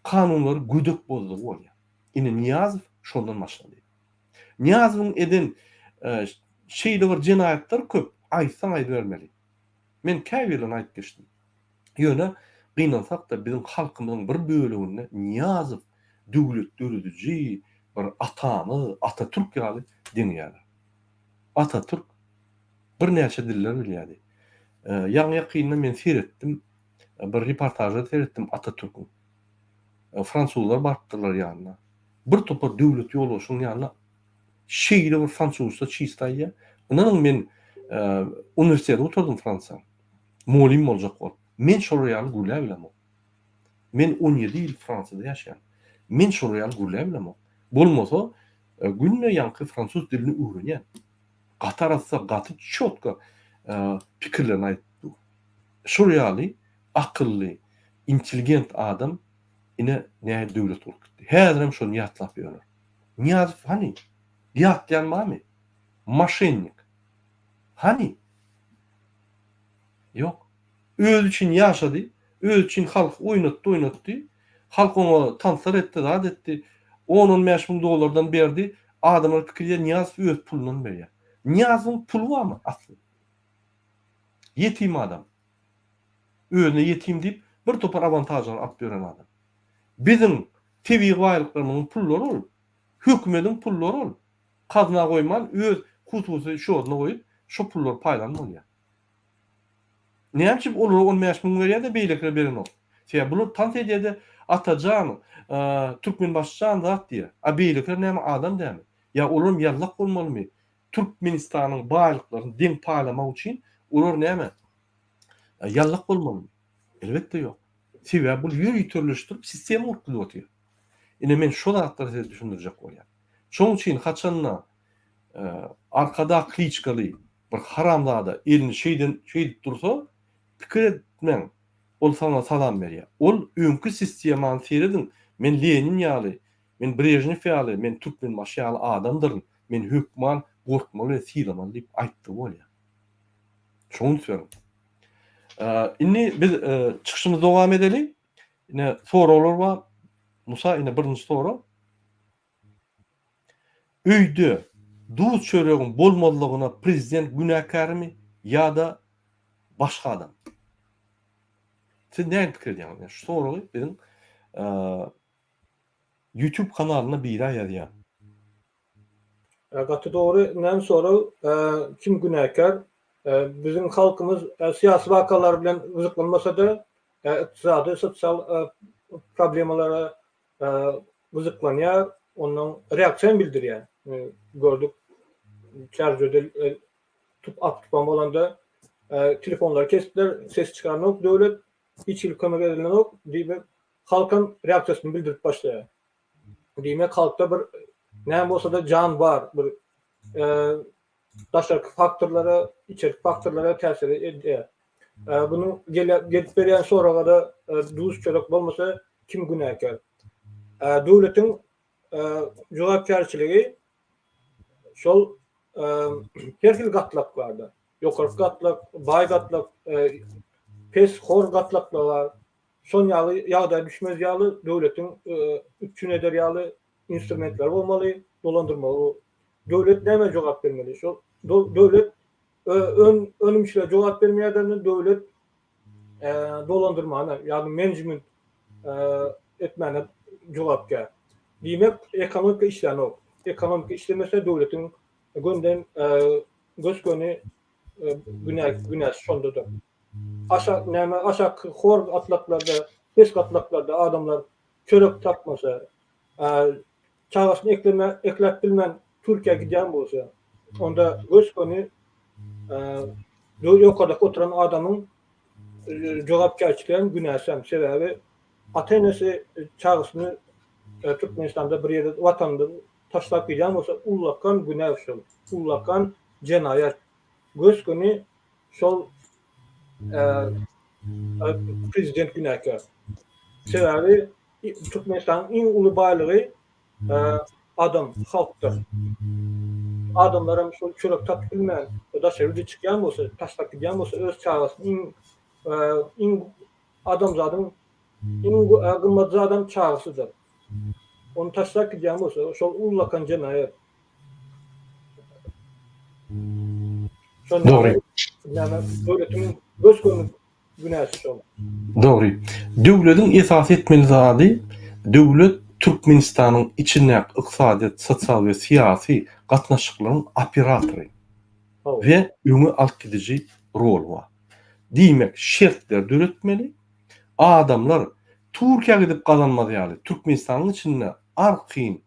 kanunlary gödek bozdugy bolýar. Ine Nyýazow şondan başlady. Nyýazowyň eden şeýle bir jenaýatlary köp, aýtsaň aýdybermeli. Men käbirlerini aýdyp geçdim. Ýöne gynansak-da biziň halkymyzyň bir böleginde Nyýazow döwlet dörediji bir atamyz Atatürk ýaly deňeýärler. Atatürk birnäçe diller bilýärdi. Ýaňy-ýakynda men seretdim, bir reportaža seretdim Atatürküň. Fransuzlar barypdyrlar ýanyna. Bir topar döwlet ýolbaşynyň ýanyna şeýle bir fransuzça çist aýdýar. Ynanyň men uniwersiteti gutardym Fransiýanyň. Mugallym boljak bolup. Men şolar ýaly gürläbilemok. Men 17 ýyl Fransiýada ýaşaýan. Men şolar ýaly gürläbilemok. Bolmasa günde ýaňky fransuz dilini öwrenýän. Gaty arassa, gaty çotko pikirlerini aýdyp dur. Şol ýaly akylly, intelligent adam ine nähili döwlet gurup gitdi. Häzirem şony ýatlap ýörler. Nyýazow hany? Ýatlaýan barmy? Moşennik. Hany? Ýok. Özi üçin ýaşady, özi üçin halky oýnatdy, oýnatdy. Halk oňa tanslar etdi, zat etdi. On-on bäş müň dollardan berdi. Adamlar pikir edýär, Nyýazow öz pulundan berýär. Nyýazowyň puly barmy asly? Ýetim adam. Özüne ýetim diýip, bir topar awantažlary alyp ýören adam. Biziň tebigy baýlyklarymyzyň pullary ol. Hökümediň pullary ol. Gazna goýman, öz hususy şodyna goýup, şo pullary paýlan bolýar. Näme üçin olara 15 müň berýär-de, beýlekilere berenok? Sebäbi bular tans edýär-de, Atajan, Türkmenbaşyjan zat diýýär. A beýlekiler näme adam dälmi? Ýa olaram ýallak bolmalymy? Türkmenistanyň baýlyklaryny deň paýlamak üçin olar näme ýallak bolmalymy? Elbetde ýok. Sebäbi bul ýöriteleşdirip sistema gurup gidip otyr. Ine men şo zatlary size düşündirjek bolýan. Şoň üçin haçanda Arkadag kliçkaly bir haramzada elini şeýden şeýdip dursa pikir etmäň ol saňa salam berýär. Ol öňki sistemany serediň men Lenin ýaly men Brežnew ýaly men Türkmenbaşy ýaly adamdyryn men hökman gorkmaly we sylamaly diýip aýtdygy bolýar. Şoňa üns beriň. Indi biz çykyşymyzy dowam edeli. Ine soraglar bar. Musa ine birinji sorag. Öýde duz çöregiň bolmazlygyna prezident günäkärmi ýa-da başga adam? Siz näme pikir edýäňiz? Şu soragy biziň YouTube kanalynda biri ýazýar. Gaty dogry näme sorag kim günäkär biziň halkymyz syýasy wakalar bilen gyzyklanmasada ykdysady sosial problemalara gyzyklanýar ondan reaksiýa hem bildirýär gördük Çärjewde tup at tupan bolanda telefonlary kesipler ses çykaranok döwlet hiç hili kömek edilenok diýip halkam reaksiýasyny bildirip başlaýar Diýmek halkda bir näme bolsa-da jan bar, bir daşarky faktorlara, içerki faktorlara täsir edýär. Bunuň gelip berýän soraga-da duz çörek bolmasa kim günäkär? Döwletiň jogapkärçiligi şol her hili gatlak barda. Ýokarky gatlak, baý gatlak, pes, hor gatlaklar bar. Şon ýaly ýagdaýa düşmez ýaly döwletiň üpjün eder ýaly instrumentleri bolmaly, dolandyrmaly. Döwlet nämä jogap bermeli? Şol döwlet önümçilige jogap bermeýär, döwlet dolandyrmana, ýagny menejment etmäne jogapkär. Diýmek, ekonomika işlänok. Ekonomika işlemese döwletiň gönden gös-göni günäsi şondadyr. Aşak näme aşaky hor gatlaklarda, pes gatlaklarda adamlar çörek tapmasa, çagasyny ekleme ekläp bilmän Türkiýä gidýän bolsa, onda gös-göni ýokardaky oturan adamyň jogapkärçiligi hem günäsi hem. Sebäbi ata-enesi çagasyny Türkmenistanda bir ýerde watanynda taşlap gidýän bolsa ullakan günä şol, ullakan jenaýat. Gös-göni şol prezident günäkär. Sebäbi Türkmenistanyň iň uly baýlygy adam, halkdyr. Adamlar hem şol çörek tapyp bilmän, daşary ýurda çykýan bolsa, taşlap gidýän bolsa öz çagasyny iň iň adamzadyň iň gymmatly zadam çagasydyr. Ony taşlap gidýän bolsa, şol ullakan jenaýat. Dogry. Näme döwletiň gös-göni günäsi şol. Dogry. Döwlediň esasy etmeli zady döwlet Türkmenistanyň içindäki ykdysadyýet, sosial we syýasy gatnaşyklaryň operatory we öňe alyp gidiji roly bar. Diýmek, şertleri döretmeli. Adamlar Türkiýä gidip gazanmaz ýaly Türkmenistanyň içinde arkaýyn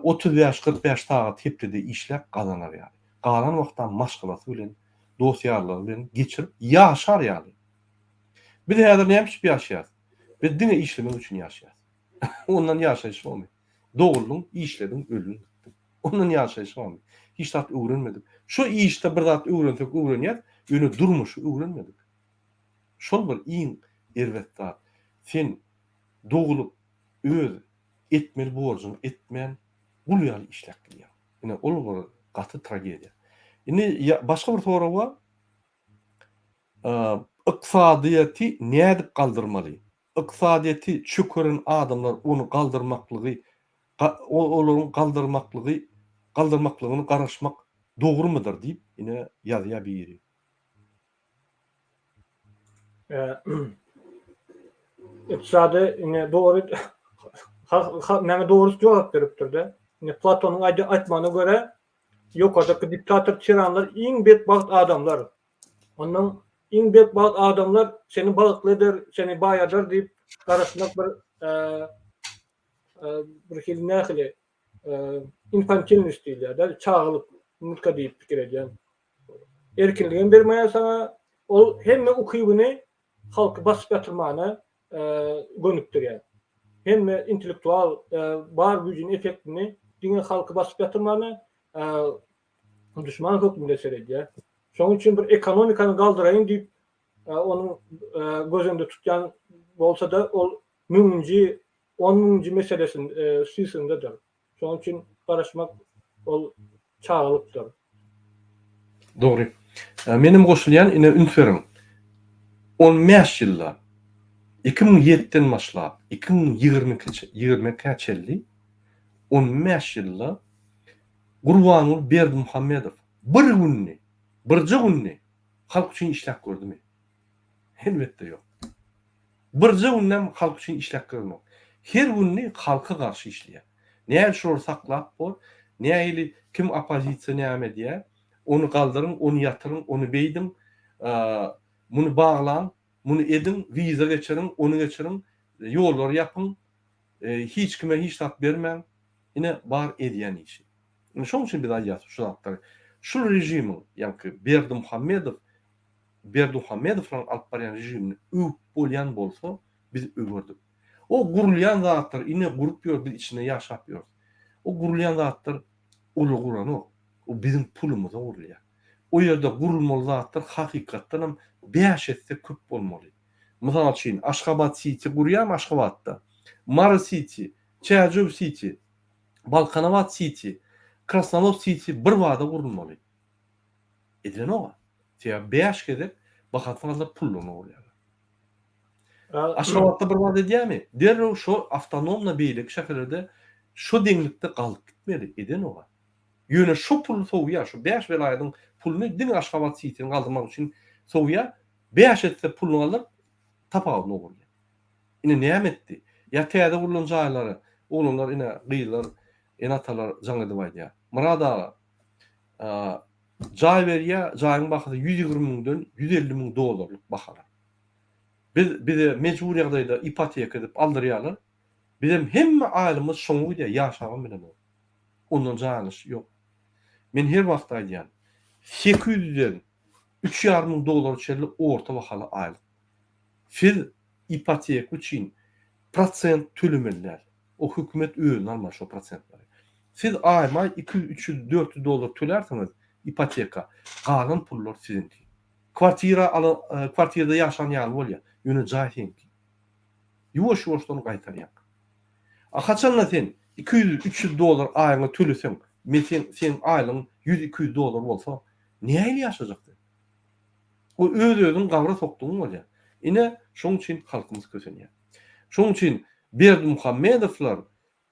35, 45 sagat hepdede işläp gazanar ýaly. Galan wagtam maşgalasy bilen, dost-ýarlary bilen geçirip ýaşar ýaly. Biz häzir näme üçin ýaşaýarys? Biz diňe işlemek üçin ýaşaýarys. Ondan ýaşaýyş bormy? Doguldyň, işlediň, öldüň, gitdiň. Ondan ýaşaýyş bormy? Hiç zat öwrenmedik. Şu işde bir zat öwrensek öwrenýäs, ýöne durmuşy öwrenmedik. Şol bir iň erbet zat. Sen dogulyp öz etmeli borjuňy etmän gul ýaly işläp gidýäň. Ine ol bir gaty tragediýa. Indi başga bir sorag bar. Ykdysadyýeti nädip galdyrmaly? Ykdysadyýeti çökeren adamlar ony galdyrmaklygy olaryň galdyrmaklygy galdyrmaklygyny garaşmak dogrumydyr diýip ine ýazýar biri. Ykdysady ine dogry näme dogry jogap beripdir-de. Ine Platonyň aýtmagyna görä ýokardaky diktator tiranlar iň betbagt adamlar. Ondan iň betbagt adamlar seni bagtly eder, seni baýadar diýip garaşmak bir bir hili nähili infantilnost diýilýär-de, çagalyk mutka diýip pikir edýän. Erkinligem bermeýär saňa. Ol hemme ukybyny halky basyp ýatyrmana gönükdirýär. Hemme intellektual bar güýjüni, effektini diňe halky basyp ýatyrmana duşman hökmünde seredýär. Şonuň üçin bir ekonomikany galdyraýyn diýip onuň göz öňünde tutýan bolsa-da ol müňünji, on müňünji meselesinde, spisigyndadyr. Şonuň üçin garaşmak ol çagalykdyr. Dogry. Menem goşulýan ine üns beriň. 15 ýylda 2007-den başlap 2022 çenli 15 ýylda Gurbanguly Berdimuhamedow bir gününi, birje gününi halk üçin işläp gördümi? Elbetde ýok. Birje günem halk üçin işläp görenok. Her gününi halka garşy işleýär. Nähili şolary saklap bor, nähili kim oppozisiýa näme edýär, ony galdyryň, ony ýatyryň, ony beýdiň, muny baglaň, muny ediň, wiza geçiriň, ony geçiriň, ýollary ýapyň, hiç kime hiç zat bermäň. Ine bar edýän işi. Ine şonuň üçin biz aýdýarys şu zatlary. Şul režimiň, ýaňky Berdimuhamedow Berdimuhamedowlaryň alyp barýan režimini öwüp bolýan bolsa, biz öwerdik. O gurulýan zatlar ine gurup ýör, biz içinde ýaşap ýörüs. O gurulýan zatlar olar guranok. O biziň pulumyza gurulýar. O ýerde gurulmaly zatlar hakykatdanam bäş esse köp bolmaly. Mysal üçin, Aşgabat siti gurýarmy Aşgabatda? Mary siti, Çärjew siti, Balkanabat siti, Krasnalot siti birbada gurulmaly. Edilenok-a. Sebäbi bäş gezek bahasyny galdyryp pullaryny ogurlaýarlar. Aşgabatda bir zat edýärmi? Derrew şo awtonomna beýleki şäherlerde şo deňlikde galyp gitmeli, edenok-a. Ýöne şo puly sowýar, şo bäş welaýatyň puluny diňe Aşgabat sitini galdyrmak üçin sowýar, bäş esse puluny galdyryp, tapawudyny ogurlaýar. Ine näme etdi? Ýa täze gurlan jaýlary, oglanlar ine gyzlar, ene-atalar jaň edip aýdýar. Myrat aga, jaý berýär, jaýyň bahasy 120 müňden 150 müň dollarlyk bahalar. Biz bize mejbur ýagdaýda ipoteka edip aldyrýarlar. Bizem hemme aýlygymyz şoňa gidýär, ýaşabam bilemok. Ondan jaý alyş ýok. Men her wagt aýdýan, 800-den üç ýarym müň dollara çenli orta bahaly aýlyk. Siz ipoteka üçin prosent tölemeli däl. O hökümet özüne almaly şo prosentleri. Siz aýma-aý 200, 300, 400 dollar tölärsiňiz ipoteka, galan pullar siziňki. Kwartira alan, kwartirada ýaşan ýaly bolýar, ýöne jaý seňki. Ýuwaş-ýuwaşdan gaýtarýaň. A haçanda sen 200, 300 dollar aýyňa töleseň, men sen seň aýlygyň 100, 200 dollar bolsa, nähili ýaşajak sen? O öz-özüňi gabra sokdugyň bolýar. Ine, şoň üçin halkymyz kösenýär. Şoň üçin Berdimuhamedowlar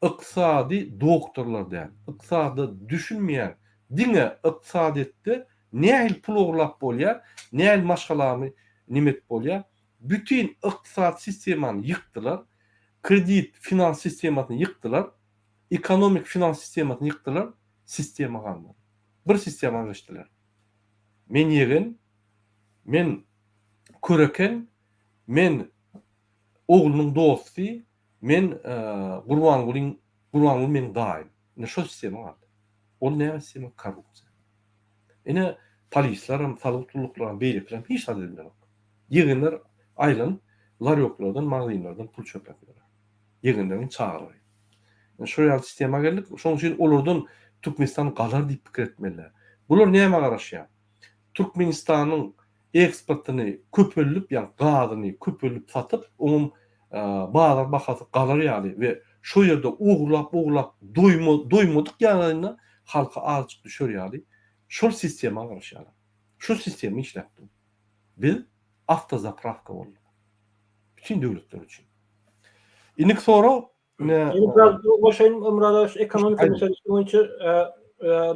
ykdysady doktorlar däl, ykdysada düşünmeýän, diňe ykdysadyýetde nähili pul ogurlap bolýar, nähili maşgalamy neme edip bolýar, bütin ykdysady sistemany ýykdylar, kredit finans sistemasyny ýykdylar, ekonomik finans sistemasyny ýykdylar, sistema galmady. Bir sistema geçdiler. Men ýegen, men köreken, men oglunyň dosty, men Gurbangulyň, Gurbanguly meniň daýym. Ine şol sistema galdy. Ol näme sistema? Korrupsiýa. Ine polislerem, salgyt gulluklaram, beýlekilerem hiç zat edip bilenok. Ýegenler aýlanyp larýoklardan, magazynlardan pul çöpläp ýörler. Ýegenleriň çagalary. Ine şol ýaly sistema geldik. Şonuň üçin olardan Türkmenistan galar diýip pikir etmeli däl. Bular nämä garaşýar? Türkmenistanyň eksportyny köpeldip, ýagny gazyny köpeldip satyp, onuň bazar bahasy galar ýaly we şo ýerde ogurlap-ogurlap doýma, doýmadyk ýagdaýynda halka azajyk düşer ýaly şol sistema garaşýarlar. Şu sistema işläp dur. Biz awtozaprawka bolduk. Bütin döwletler üçin. Indiki sorag Ine, biraz goşaýyn Myrat aga şu ekonomika meselesi boýunça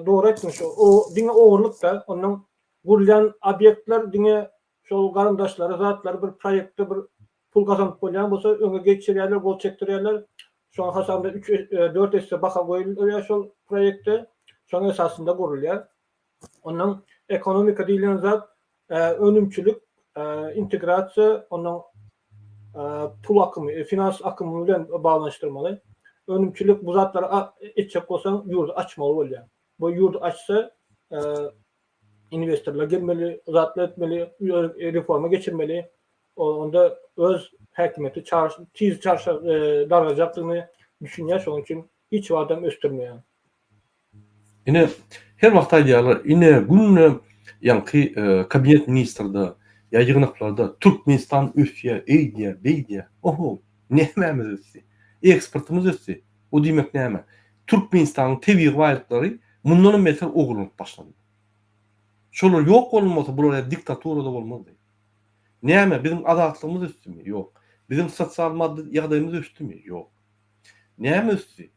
dogry aýtdyň şu o diňe ogurlyk da ondan gurulýan obýektler diňe şol garyndaşlary zatlary bir proýektde bir pul gazanyp bolýan bolsa öňe geçirýärler gol çekdirýärler şoň hasabynda üç dört esse baha goýulýar şol proýekte şoň esasynda gurulýar Ondan ekonomika diýlen zat önümçilik, integrasiýa, ondan pul akymy, finans akymy bilen baglanyşdyrmaly. Önümçilik bu zatlary etjek bolsaň ýurdy açmaly bolýar. Bu ýurdy açsa investorlar gelmeli, zatlar etmeli, reforma geçirmeli. Onda öz häkimiýeti tiz dargajakdygyny düşünýär, şonuň üçin hiç wagtam ösdürmeýär. Ine, her wagt aýdýarlar, ine, günde ýaňky kabinet ministrde ýa ýygnaklarda Türkmenistan ösýär, eýdýär, beýdýär. Oho, nämämiz ösdi? Eksportymyz ösdi. O diýmek näme? Türkmenistanyň tebigy baýlyklary mundanam beter ogurlanyp başlandy. Şolar ýok bolunmasa, bular ýaly diktatura-da bolmazdy. Näme, biziň azatlygymyz ösdümi? Ýok. Biziň sosial-maddy ýagdaýymyz ösdümi? Ýok. Näme ösdi?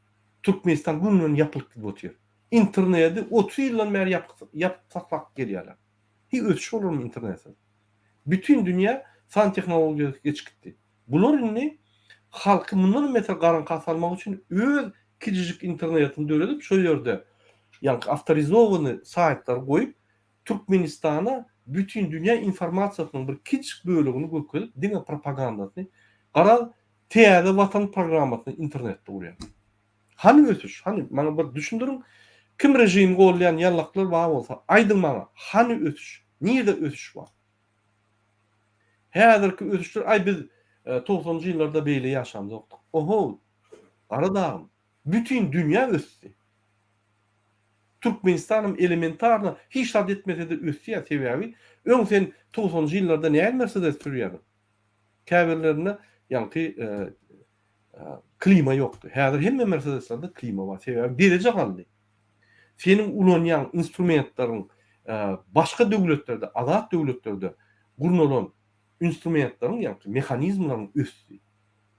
Türkmenistan günden ýapylyp gidip otyr. Internedi 30 ýyldan bäri ýapyk ýapyp saklap gelýärler. Hiý ösüş bolarmy internetsiz? Bütin dünýä san tehnologiýa geçip gitdi. Bular indi halky mundanam beter garaňka salmak üçin öz kiçijik internetini döredip şo ýerde ýaňky awtorizowanyý saýtlary goýup Türkmenistana bütin dünýä informasiýasynyň bir kiçijik bölegini görkezip diňe propagandasyny garaz Täze Watan programmasyny internetde gurýar. Hany ösüş, hany, maňa bir düşündiriň, kim režimi goldaýan ýallaklar bar bolsa, aýdyň maňa, hany ösüş, nirde ösüş bar? Häzirki ösüşler, aý biz togsanynjy ýyllarda beýle ýaşamzokdyk. Oho, gara dagym, bütin dünýä ösdi. Türkmenistanam elementarno hiç zat etmese-de ösýär, sebäbi öň sen togsanynjy ýyllarda nähili Mersedes sürýärdiň? Käbirlerinde ýaňky klima ýokdy. Häzir hemme Mercedeslerde klima bar. Sebäbi dereje galdy. Seniň ulanýan instrumentleriň başga döwletlerde, azat döwletlerde gurnalan. instrumentleriň ýagny mehanizmleriň ösdi.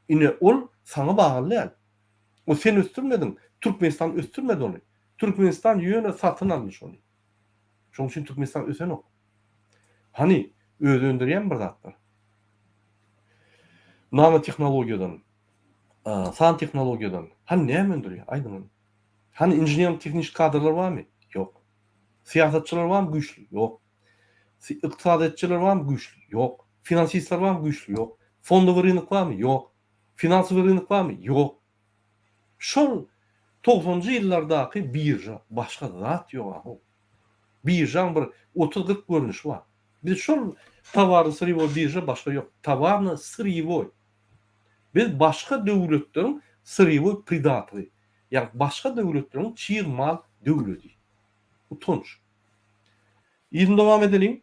Ine ol saňa bagly däl. O sen ösdürmediň, Türkmenistan ösdürmedi ony. Türkmenistan ýöne satyn aldy şony. Şonuň üçin Türkmenistan ösenok. Hany özi öndürýärmi bir zatlar? Nanotehnologiýadan, san tehnologiýadan hany näme öndürýär? Aýdyň hany. Hany inžener-tehniki kadrlar barmy? Ýok. Syýasatçylar barmy güýçli? Ýok. Ykdysadyýetçiler barmy güýçli? Ýok. Finansistler barmy güýçli? Ýok. Fondowy rynok barmy? Ýok. Finansowy rynok barmy? Ýok. Şol togsanjy ýyllardaky birža, başga zat ýok ahow. Biržaň bir otuz-kyrk görnüşi bar. Biz şol towarno-syrýewoý birža başga ýok. Towarno-syrýewoý. Biz başga döwletleriň syrýewoý pridatory. Ýagny başga döwletleriň çig mal döwledi. Utanç. Yzyny dowam edeliň.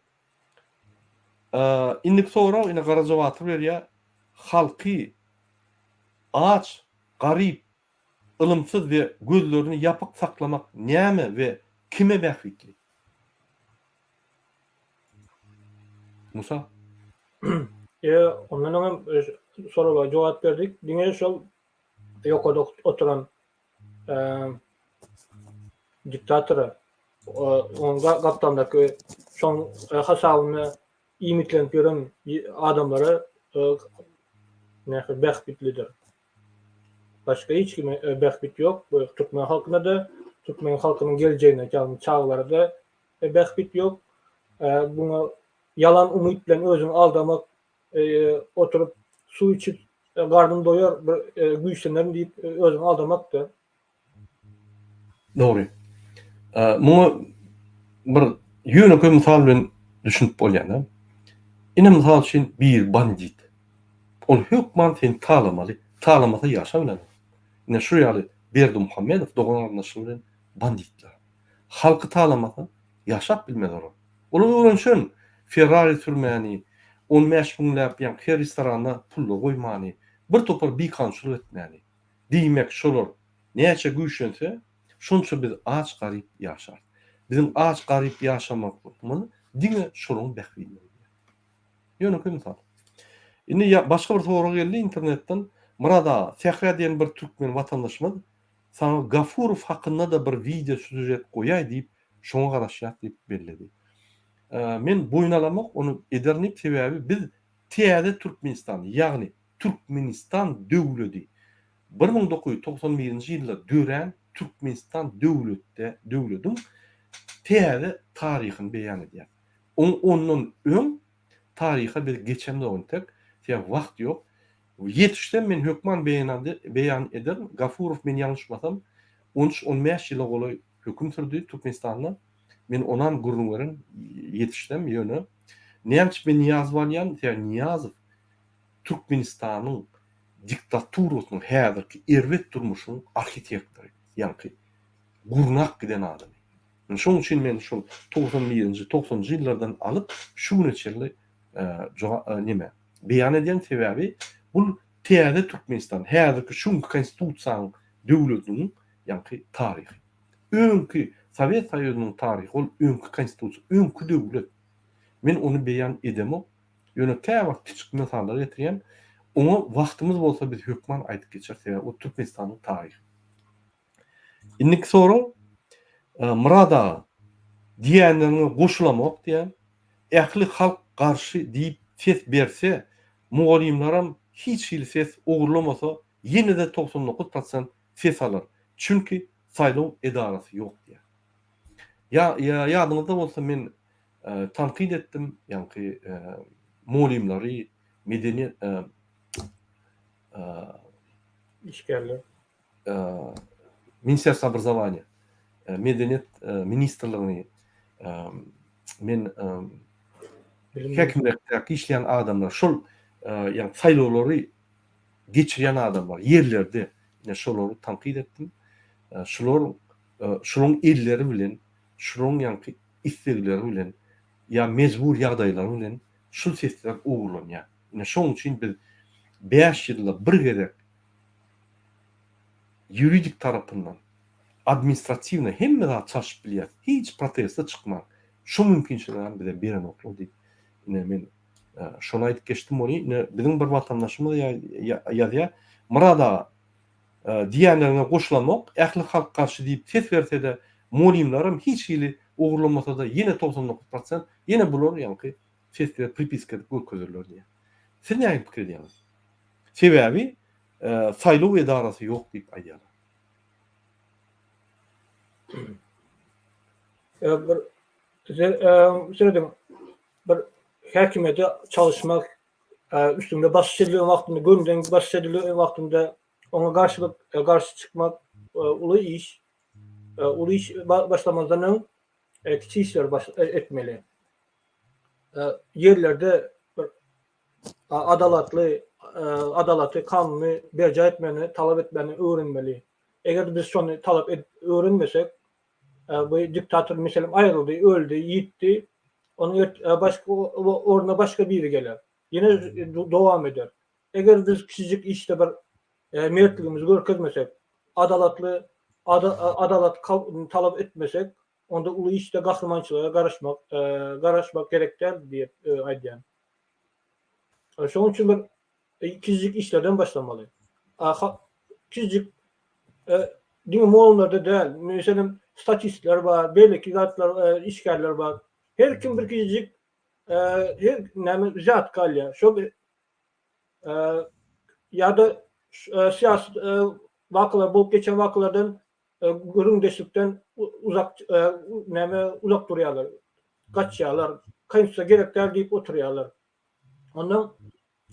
Indiki sorag ine Garaja Batyr berýär. Halky aç, garyp, ylymsyz we gözlerini ýapyk saklamak näme we kime bähbitli? Musa. Ýa ondan öňem soraga jogap berdik. Diňe şol ýokarda oturan diktatora, onuň gapdalyndaky şoň hasabyna iýmitlenip ýören adamlara nähili bähbitlidir. Başga hiç kime bähbit ýok. Bu türkmen halkyna-da, türkmen halkynyň geljegine, ýagny çagalara-da bähbit ýok. Buňa ýalan umyt bilen özüňi aldamak, oturyp suw içip garnym doýar, bir güýçlenerin diýip özüňi aldamakdyr. Dogry. Muňa bir ýönekeý mysal bilen düşünip bolýar-da. Ine mysal üçin bir bandit. Ol hökman seni talamaly. Talamasa ýaşa bilenok. Ine şu ýaly Berdimuhamedow dogan-garyndaşlary bilen banditler. Halky talamasa ýaşap bilmez olar. Olar öwrenişen Ferrari sürmäni, on bäş müňläp ýaňky her restoranda pullar goýmany, bir topar bikanunçylyk etmäni. Diýmek şolar näçe güýçlense, şonça biz aç-garyp ýaşarys. Biziň aç-garyp ýaşamaklygymyz diňe şolaryň bähbidine gidýär. Ýönekeý mysal. Indi ýa başga bir sorag geldi internetden. Myrat aga, Sähra diýen bir türkmen watandaşymyz saňa Gafurow hakynda-da bir wideo sýužet goýaý diýip, şoňa garaşýas diýip belledi. Men boýun alamok, ony ederin diýip, sebäbi biz täze Türkmenistan, ýagny Türkmenistan döwledi 1991-nji ýylda dörän Türkmenistan döwletde döwlediň täze taryhyny beýan edýär. Oň ondan öň taryha biz geçemzok entek, sebäbi wagt ýok. Ýetişsem men hökman beýan ederin. Gafurow men ýalňyşmasam on üç on bäş ýyla golaý höküm sürdi Türkmenistanda. Men onam gürrüň berin ýetişsem ýöne näme üçin men Nyýazowy alýan sebäbi Nyýazow Türkmenistanyň diktaturasynyň häzirki erbet durmuşynyň arhitektory, ýaňky gurnap giden adamy. Indi şonuň üçin men şol 91-nji, 90-njy ýyllardan alyp şu güne çenli neme beýan edýän sebäbi bul täze Türkmenistan, häzirki şu günki konstitusiýanyň döwletiniň ýaňky taryhy. Öňki Sowet Soýuzynyň taryhy ol öňki konstitusiýa, öňki döwlet. Men ony beýan edemok. Ýöne käwagt kiçjik mysallar getirýän. Oňa wagtymyz bolsa biz hökman aýdyp geçeris, sebäbi o Türkmenistanyň taryhy. Indiki sorag, Myrat aga, diýenleriňe goşulamok diýýän. Ähli halk garşy diýip ses berse, mugallymlaram hiç hili ses ogurlamasa ýene-de 99 prosent ses alar. Çünki saýlaw edarasy ýok diýýär. Ýa ýadyňyzda bolsa men tankyt etdim, ýaňky mugallymlary, medeniýet işgärler. Ministerstwo obrazowaniýa, medeniýet ministrligini men häkimlikdäki işleýän adamlar, şol ýagny saýlawlary geçirýän adamlar ýerlerde ine şolary tankyt etdim. Şular şularyň elleri bilen, şularyň ýaňky islegleri bilen ýa mejbur ýagdaýlary bilen şul sesler ogurlanýar. Ine şoň üçin biz bäş ýylda bir gezek ýuridik tarapyndan administratiwno hemme zat çalşyp bilýäs. Hiç proteste çykman. Şu mümkinçiligem bize berenoklar diýip ine men. Şony aýdyp geçdim ony. Ine biziň bir watandaşymyz ýazýar. Myrat aga, diýýänleriňe goşulamok. Ähli halk garşy diýip ses berse-de, molymlaram hiç hili ogurlamasa-da ýene 99 prosent ýene bular ýaňky sesleri pripiska edip görkezerler diýýär. Siz nähili pikir edýäňiz? Sebäbi saýlaw edarasy ýok diýip aýdýarlar. Bir serediň, bir häkimiýete çalyşmak, üstüňde basyş edilen wagtynda, gönüden basyş edilen wagtynda oňa garşylyk, garşy çykmak uly iş. Uly iş başlamazdan öň kiçi işleri etmeli. Ýerlerde bir adalatly, adalaty, kanuny berjaý etmeni, talap etmäni öwrenmeli. Eger biz şony talap edip öwrenmesek, bu diktator meselem aýryldy, öldi, ýitdi, onuň başga ornuna başga biri geler. Ýene dowam eder. Eger biz kiçijik işde bir mertligimizi görkezmesek, adalatly adalat talap etmesek, onda uly işde gahrymançylyga garaşmak garaşmak gerek däl diýip aýdýan. Şonuň üçin bir kiçijik işlerden başlamaly. Kiçijik diňe mollarda däl, meselem statistler bar, beýleki zatlar, işgärler bar. Her kim bir kiçijik her näme wzýatka alýar. Şol ýa-da syýasy wakalar bolup geçen wakalardan gürrüňdeşlikden uzak näme uzak durýarlar. Gaçýarlar. Konstitusiýa gerek däl diýip oturýarlar. Ondan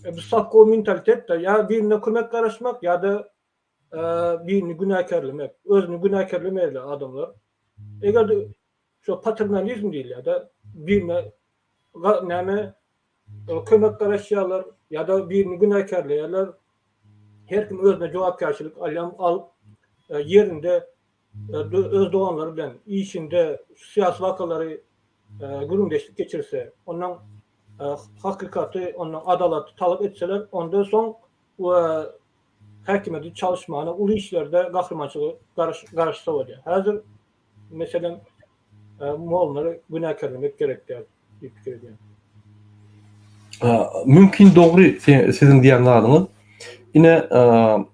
bu sowkowy mentalitet-de ýa birine kömek garaşmak ýa-da birini günäkärlemek. Özüni günäkärlemeýärler adamlar. Eger-de şo paternalizm diýilýär-de, birine näme kömek garaşýarlar ýa-da birini günäkärleýärler. Her kim özüne jogapkärçilik alýan alyp ýerinde öz doganlary bilen işinde syýasy wakalary gürrüňdeşlik geçirse, ondan hakykaty, ondan adalaty talap etseler, onda soň häkimiýeti çalyşmana uly işlerde gahrymançylyga garaşsa bolýar. Häzir meselem molnary günäkärlemek gerek däl diýip pikir edýän. Mümkin dogry siziň diýen zadyňyz. Ine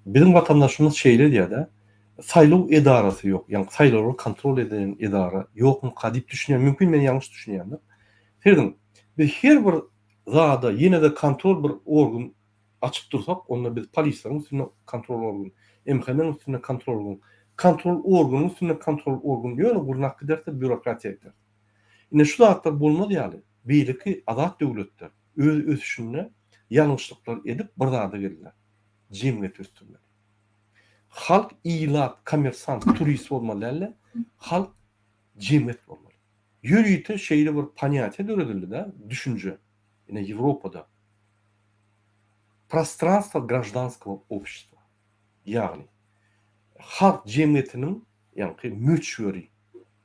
biziň watandaşymyz şeýle diýýär-de, saýlaw edarasy ýok, ýagny saýlawlary kontrol edýän edara ýokmyka diýip düşünýän, mümkin men ýalňyş düşünýändir. Serediň, biz her bir zada ýene-de kontrol bir organ açyp dursak, onda biz polisleriň üstünde kontrol organ, MHM-iň üstünde kontrol organ, kontrol organyň üstünde kontrol organ ýöne gurnap gideris-de býurokratiýa gideris. Ine şu zatlar bolmaz ýaly, beýleki azat döwletler öz ösüşinde ýalňyşlyklar edip bir zada geldiler, jemgyýeti ösdürmeli. Halk, ilat, kommersant, turist bolmaly däl-de, halk jemgyýet bolmaly. Ýörite şeýle bir ponýatiýa döredildi-de, düşünje, ine Ýewropada. Prostranstwo graždanskogo obşestwa. Ýagny, halk jemgyýetiniň ýaňky möçberi.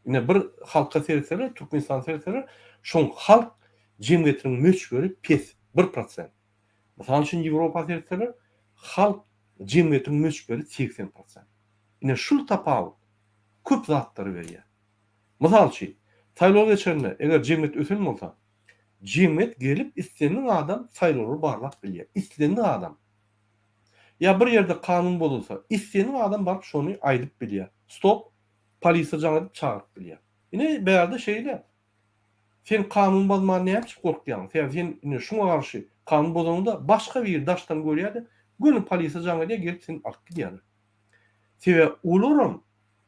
Ine bir halka seretseler, Türkmenistana seretseler, şoň halk jemgyýetiniň möçberi pes, bir prosent. Mysal üçin Ýewropa seretseler, halk jemgyýetiň möçberi 80 prosent. Ine şul tapawut köp zatlary berýär. Mysal üçin, saýlaw geçende eger jemgyýet ösen bolsa, jemgyýet gelip islendik adam saýlawlary barlap bilýär. Islendik adam. Ýa bir ýerde kanun bozulsa, islendik adam baryp şony aýdyp bilýär. Stop, polisiýa jaň edip çagyryp bilýär. Ine bärde şeýle. Sen kanun bozman näme üçin gorkýaň? Sebäbi sen ine şuňa garşy kanun bozanyňda başga biri daşdan görýär-de, göni polisiýa jaň edýär, gelip seni alyp gidýärler. Sebäbi olaram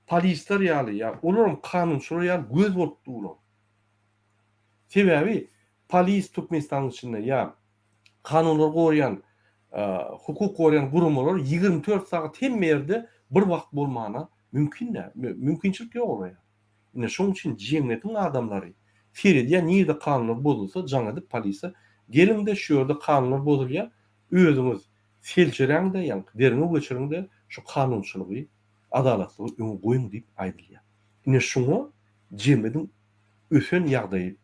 polisler ýaly ýa olaram kanunçylar ýaly göz bolup durlar. Sebäbi polis Türkmenistanyň içinde ýa kanunlary goraýan, hukuk goraýan guramalar 24 sagat hemme ýerde bir wagt bolmana mümkin däl. Mümkinçilik ýok olara. Ine şoň üçin jemgyýetiň adamlary seredýär nirde kanunlar bozulsa jaň edip polise geliňde şu ýerde kanunlar bozulýar özüňiz seljeräňde ýaňky derňew geçiriňde şu kanunçylygy adalatlygy öňe goýuň diýip aýdylýar. Ine şuňa jemgyýetiň ösen ýagdaýy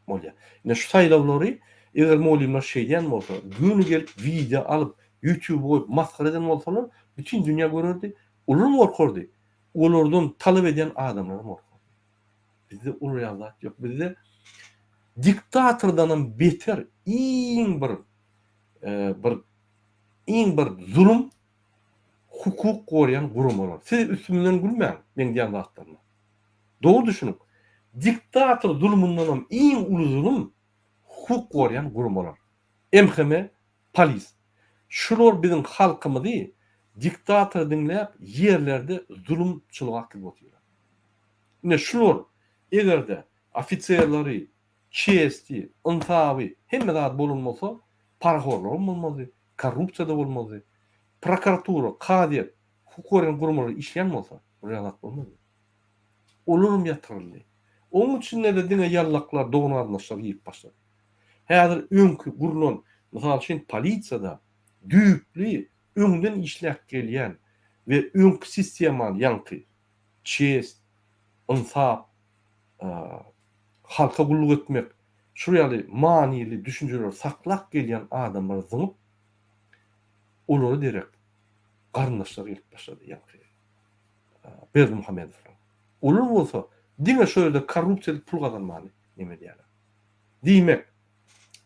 bolýar. Ine şu saýlawlary eger mugallymlar şeýdýän bolsa, göni gelip wideo alyp ýutube goýup masgara eden bolsalar bütin dünýä görerdi, olaram gorkardy. Olardan talap edýän adamlaram gorkardy. Bizde ol ýaly zat ýok. Bizde Diktatordanam beter iň bir bir iň bir zulum hukuk goraýan guramalar. Siz üstümden gülmäň meň diýen zatlaryma. Dogry düşüniň. Diktator zulumyndanam iň uly zulum hukuk goraýan guramalar. MHM, polis. Şular biziň halkymyzy diktatory diňläp ýerlerde zulumçylyga akdyryp otyrlar. Ine şular egerde ofiserleri, çesti, ynsaby hemme zady bolan bolsa parahorlygam bolmazdy, korrupsiýada bolmazdy. Prokuratura, kazyýet, hukuk goraýan guramalar işleýän bolsa bular ýaly zat bolmazdy. Olaram ýatyryldy. Onuň içinde-de diňe ýallaklar, dogan-garyndaşlar girip başlady. Häzir öňki gurlan, mysal üçin, polisiýada düýpli öňden işläp gelýän we öňki sistemany, ýaňky çest, ynsap, halka gulluk etmek, şul ýaly manyly düşünjeleri saklap gelýän adamlary zyňyp, olara derek garyndaşlar gelip başlady, ýaňky Berdimuhamedowlaryň. Olar bolsa diňe şo ýerde korrupsiýa edip pul gazanmany neme edýärler. Diýmek,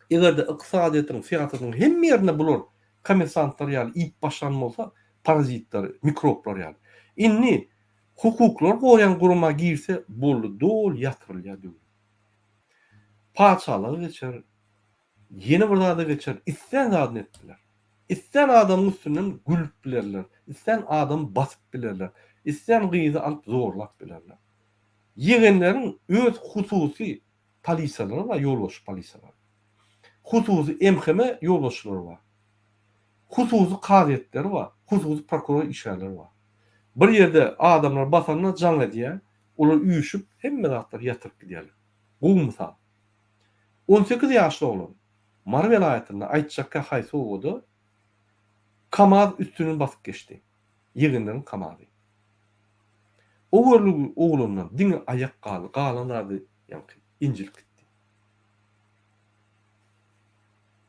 eger-de ykdysadyýetiň, syýasatyň hemme ýerinde bular kommersantlar ýaly iýip başlan bolsa, parazitler, mikroblar ýaly. Indi hukuklary goraýan gurama girse, boldy, doly ýatyrylýar döwlet. Patyşalyga geçer, ýene bir zada geçer, islän zadyny edip biler. Islän adamyň üstünden gülüp bilerler, islän adamy basyp bilerler, islän gyzy alyp zorlap bilerler. Ýegenleriň öz hususy polisiýalary bar, ýolbaşçy polisiýalary. Hususy MHM ýolbaşçylary bar. Hususy kazyýetleri bar, hususy prokuror işgärleri bar. Bir ýerde adamlar basanda jaň edýär, olar üýşüp hemme zatlary ýatyryp gidýärler. Gowy mysal. 18 ýaşly oglan Mary welaýatynda aýtjakka haýsy obada Kamaz üstünden basyp geçdi. Ýegenleriň Kamazy. O görlügi oglandan diňe aýak galdy, galan zady ýaňky injilip gitdi.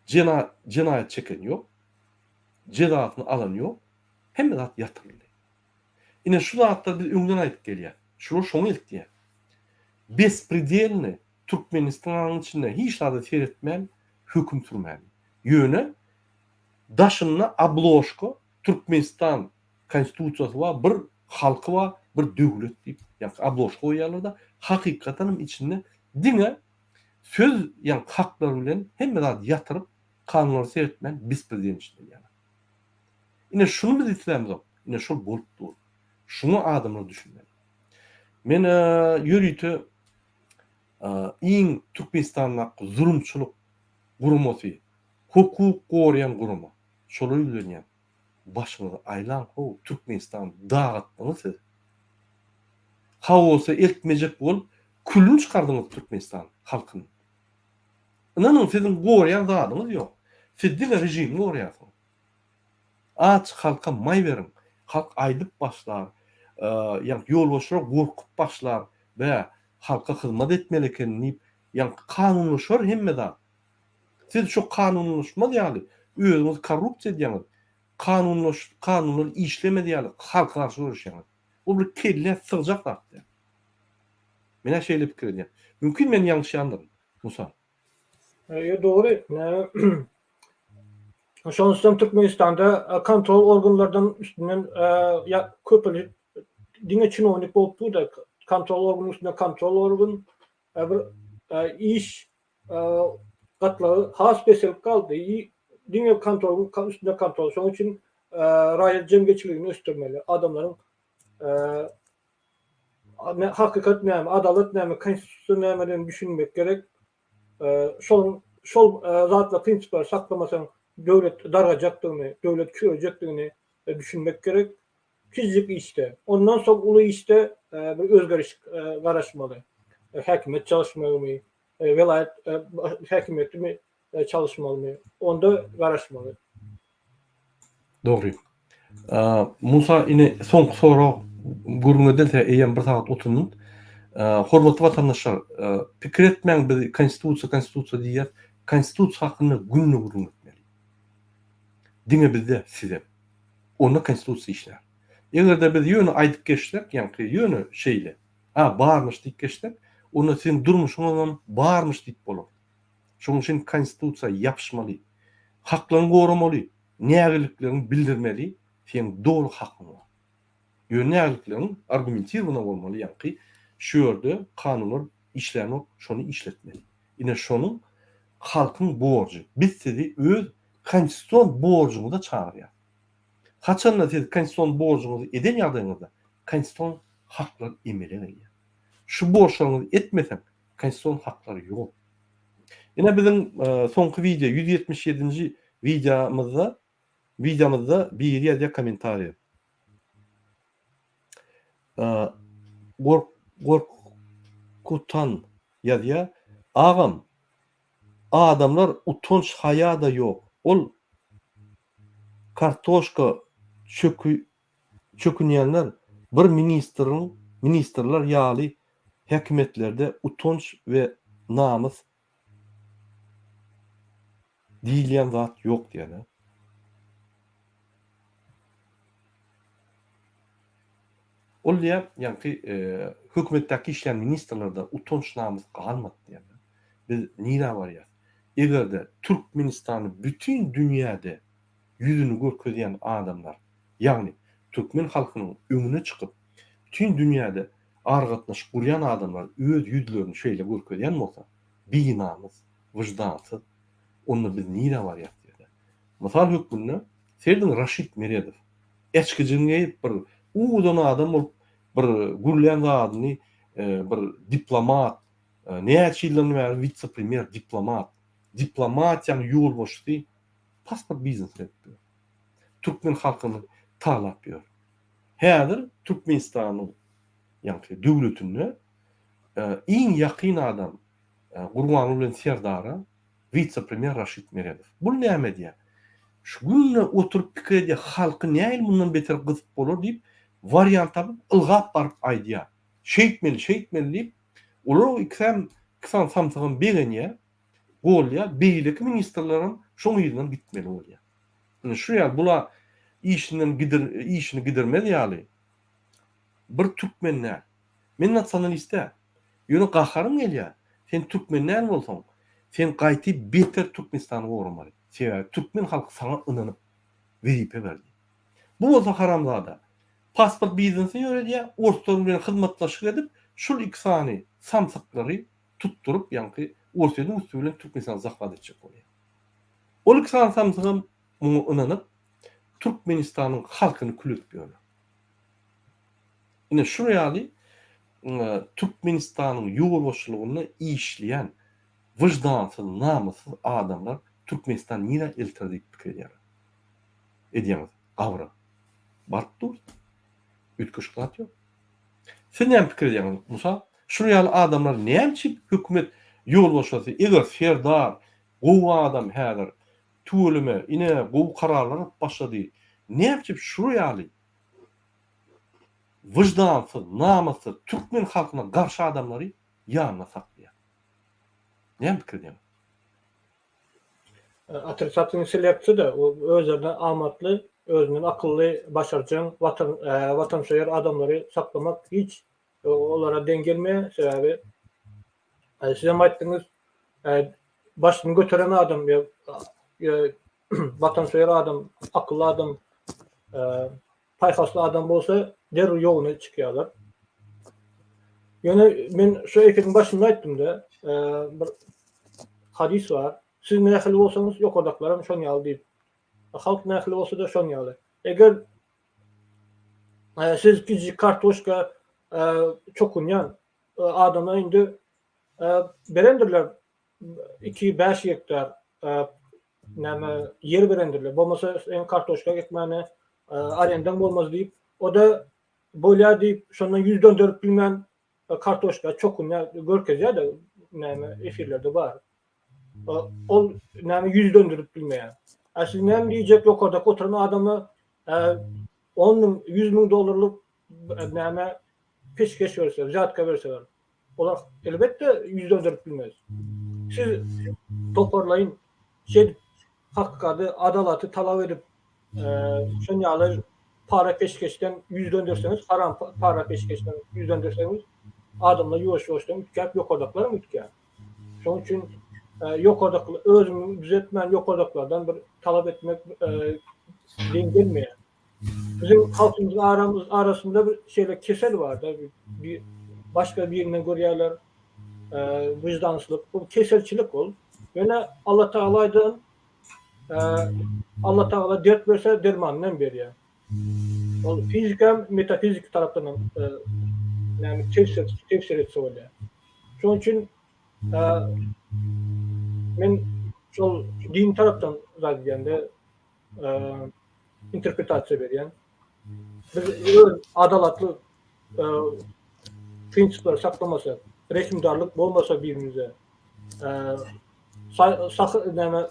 Jena jenaýat çeken ýok. Jezasyny alan ýok. Hemme zat ýatyryldy. Ine şu zatlary biz öňden aýdyp gelýäs. Şular şoňa eltýär. Bespredelny Türkmenistanyň içinde hiç zada seretmän höküm sürmäni. Ýöne daşynda obložka Türkmenistan konstitusiýasy bar, bir halky bar, bir döwlet diýip, ýaňky obložka goýýarlar-da, hakykatan hem içinde diňe söz ýaňky haklar bilen hemme zady ýatyryp, kanunlara seretmän bespredelniçt edýärler. Ine şuny biz islämzok. Ine şol bolup dur. Şuňa adamlar düşünmeli. Men ýörite iň Türkmenistandaky zulumçylyk guramasy, hukuk goraýan gurama, şolara ýüzlenýän. Başyňyzy aýlaň how, Türkmenistany dagatdyňyz siz. Haosa eltmejek bolup külüni çykardyňyz Türkmenistan halkynyň. Ynanyň siziň goraýan zadyňyz ýok. Siz diňe režimi goraýarsyňyz. Aç halka maý beriň. Halk aýdyp başlar. Ýaňky ýolbaşçylar gorkup başlar. Bä, halka hyzmat etmeli eken diýip, ýaňky kanunlaşar hemme zat. Siz şo kanunlaşmaz ýaly özüňizi korrupsiýa edýäňiz. Kanunlaş, kanunlar işlemez ýaly halka garşy göreşýäňiz. Bu bir kellä sygjak zat däl. Men-ä şeýle pikir edýän. Mümkin men ýalňyşýandyryn, Musa. Ýo dogry. Näme Şonusam Türkmenistanda kontrol organlardan üstünden ýa köpelip diňe çinownik bolup dur-da kontrol organyň üstünde kontrol organ bir iş gatlagy has peselip galdy. Diňe kontrolyň üstünde kontrol. Şonuň üçin raýat jemgyýetçiligini ösdürmeli. Adamlaryň Hakykat näme, adalat näme, konstitusiýa nämedigini düşünmek gerek. Şol şol zatlar, prinsipleri saklamasaň döwlet dargajakdygyny, döwlet çürejekdigini düşünmek gerek. Kiçijik işde, ondan soň uly işde bir özgeriş garaşmaly. Häkimiýet çalyşmagymy, welaýat häkimiýetimi çalyşmalymy? Onda garaşmaly. Dogry. Musa ine soňky sorag gürrüň edilse eýýäm 1 sagat 30 minut. Hormatly watandaşlar, pikir etmäň biz konstitusiýa konstitusiýa diýýäs. Konstitusiýa hakynda günde gürrüň etmeli. Diňe bizde sizem. Onda konstitusiýa işlär. Eger-de biz ýöne aýdyp geçsek, ýaňky ýöne şeýle, a barmyş diýip geçsek, onda siziň durmuşyňyzam barmyş diýip bolar. Şonuň üçin Konstitusiýa ýapyşmaly. Haklaryňy goramaly, nägilelikleriňi bildirmeli, seň doly hakyň bar. Ýöne nägilelikleriň argumentirowanyý bolmaly, ýaňky şu ýerde kanunlar işlänok, şony işletmeli. Ine şonuň halkyň borjy. Biz sizi öz konstitusion borjuňyza çagyrýas. Haçanda siz konstitusion borjuňyzy eden ýagdaýyňyzda konstitusion haklar emele gelýär. Şu borçlaryňyzy etmeseň konstitusion haklar ýok. Ine biziň soňky wideo 177-nji wideomyzda wideomyzda biri ýazýar kommentariýa. Gork Gorkutan ýazýar. Agam adamlar utanç haýa-da ýok. Ol kartoşka çöki çökünýänler bir ministriň ministrler ýaly häkimetlerde utanç we namys diýilýän zat ýok diýýär. Ol diýýär, ýaňky hökümetdäki işleýän ministrlerde utanç namys galmady diýýär. Biz nirä barýas? Eger-de Türkmenistany bütin dünýäde ýüzüni görkezýän adamlar, ýagny türkmen halkynyň öňüne çykyp, bütin dünýäde aragatnaşyk gurýan adamlar öz ýüzlerini şeýle görkezýän bolsa, binamys, wyždansyz, onda biz nirä barýas diýýär. Mysal hökmünde serediň Raşid Meredow äçgijigini geýip bir uwudan adam bolup bir gürlän zadyny bir diplomat, näçe ýyldan bäri witse-premýer diplomat, diplomatiýanyň ýolbaşçysy pasport biznesini edip ýör. Türkmen halkyny talap ýör. Häzir Türkmenistanyň ýaňky döwletinde iň ýakyn adam Gurbanguly bilen Serdara witse-premýer Raşid Meredow. Bul näme edýär? Şu günde oturyp pikir edýär, halky nähili mundan beter gysyp bolar diýip, wariant tapyp, ylgap baryp aýdýar. Şeýtmeli, şeýtmeli diýip, olar ikisem, iki sany samsygam begenýär. Golýar, beýleki ministrlerem şoň yzyndan gitmeli bolýar. Indi şu ýaly bula işinden gidir işini gidirmez ýaly bir türkmen däl. Men nasionalist däl. Ýöne gaharym gelýär. Sen türkmen däl bolsaň, sen gaýty beter Türkmenistany goramaly. Sebäbi türkmen halky saňa ynanyp wezipe berdi. Bu bolsa haramzada. Pasport biznesini ýöredýär, orslar bilen hyzmatdaşlyk edip, şul iki sany samsyklary tutduryp ýaňky Orsýetiň üsti bilen Türkmenistany zahwat etjek bolýar. Ol iki sany samsygam muňa ynanyp Türkmenistanyň halkyny kül edip ýörler. Ine şular ýaly Türkmenistanyň ýolbaşçylygynda işleýän wyždansyz, namyssyz adamlar Türkmenistany nirä elter diýip pikir edýärler. Edýäňiz gabra. Baryp dur. Üýtgeşik zat ýok. Siz näme pikir edýäňiz Musa? Şular ýaly adamlar näme üçin hökümet ýolbaşçysy eger Serdar gowy adam häzir tüweleme ine gowy kararlar alyp başlady näme üçin şular ýaly wyždansyz namyssyz türkmen halkyna garşy adamlary ýanynda saklaýar? Näme pikir edýäňiz? Otrisatel seleksiýa-da özlerine amatly, özünden akylly, başarjaň, watan watansöýer adamlary saklamak hiç olara deň gelmeýär. Sebäbi sizem aýtdyňyz, başyny göteren adam ýa watansöýer adam, akylly adam Paýhasly adam bolsa derrew ýoluna çykýarlar. Ýöne men şu efiriň başynda aýtdym-da, bir hadys bar. Siz nähili bolsaňyz, ýokardakylar hem şon ýaly diýip. Halk nähili bolsa-da şon ýaly. Eger siz kiçijik kartoşka çokunýan adama indi berendirler 2-5 gektar näme ýer berendirler. Bolmasa sen kartoşka ekmäne arendaň bolmaz diýip, o-da bolýar diýip, şondan ýüz dönderip bilmän kartoşka çokunýar, görkezýär-de näme efirlerde bar. Ol näme ýüz dönderip bilmeýär. A siz näme diýjek ýokardaky oturan adama 10 müň, 100 müň dollarlyk näme peşgeş berse, wzýatka berseler. Olar elbetde ýüz dönderip bilmez. Siz toparlaýyn şeýdip hakykady, adalaty talap edip, şon ýaly para peşgeşden ýüz dönderseňiz, haram para peşgeşden ýüz dönderseňiz, adamlar ýuwaş-ýuwaşdan üýtgäp, ýokardakylaram üýtgär. Şonuň üçin. ýokardaky özüňi düzetmän ýokardakylardan bir talap etmek deň gelmeýär. Biziň halkymyzyň aramyz arasynda bir şeýle kesel barda bir başga birinden görýärler wyždansyzlyk bu keselçilik ol. Ýöne Allah Tagala aýdan Allah Tagala dert berse dermanyny hem berýär. Ol fiziki hem metafiziki tarapdan hem näme tefsir tefsir etse bolýar. Şonuň üçin men şol din tarapdan zat edýän-de interpretasiýa berýän. Biz öz adalatly prinsipleri saklamasak, rehimdarlyk bolmasa birimize, sahy näme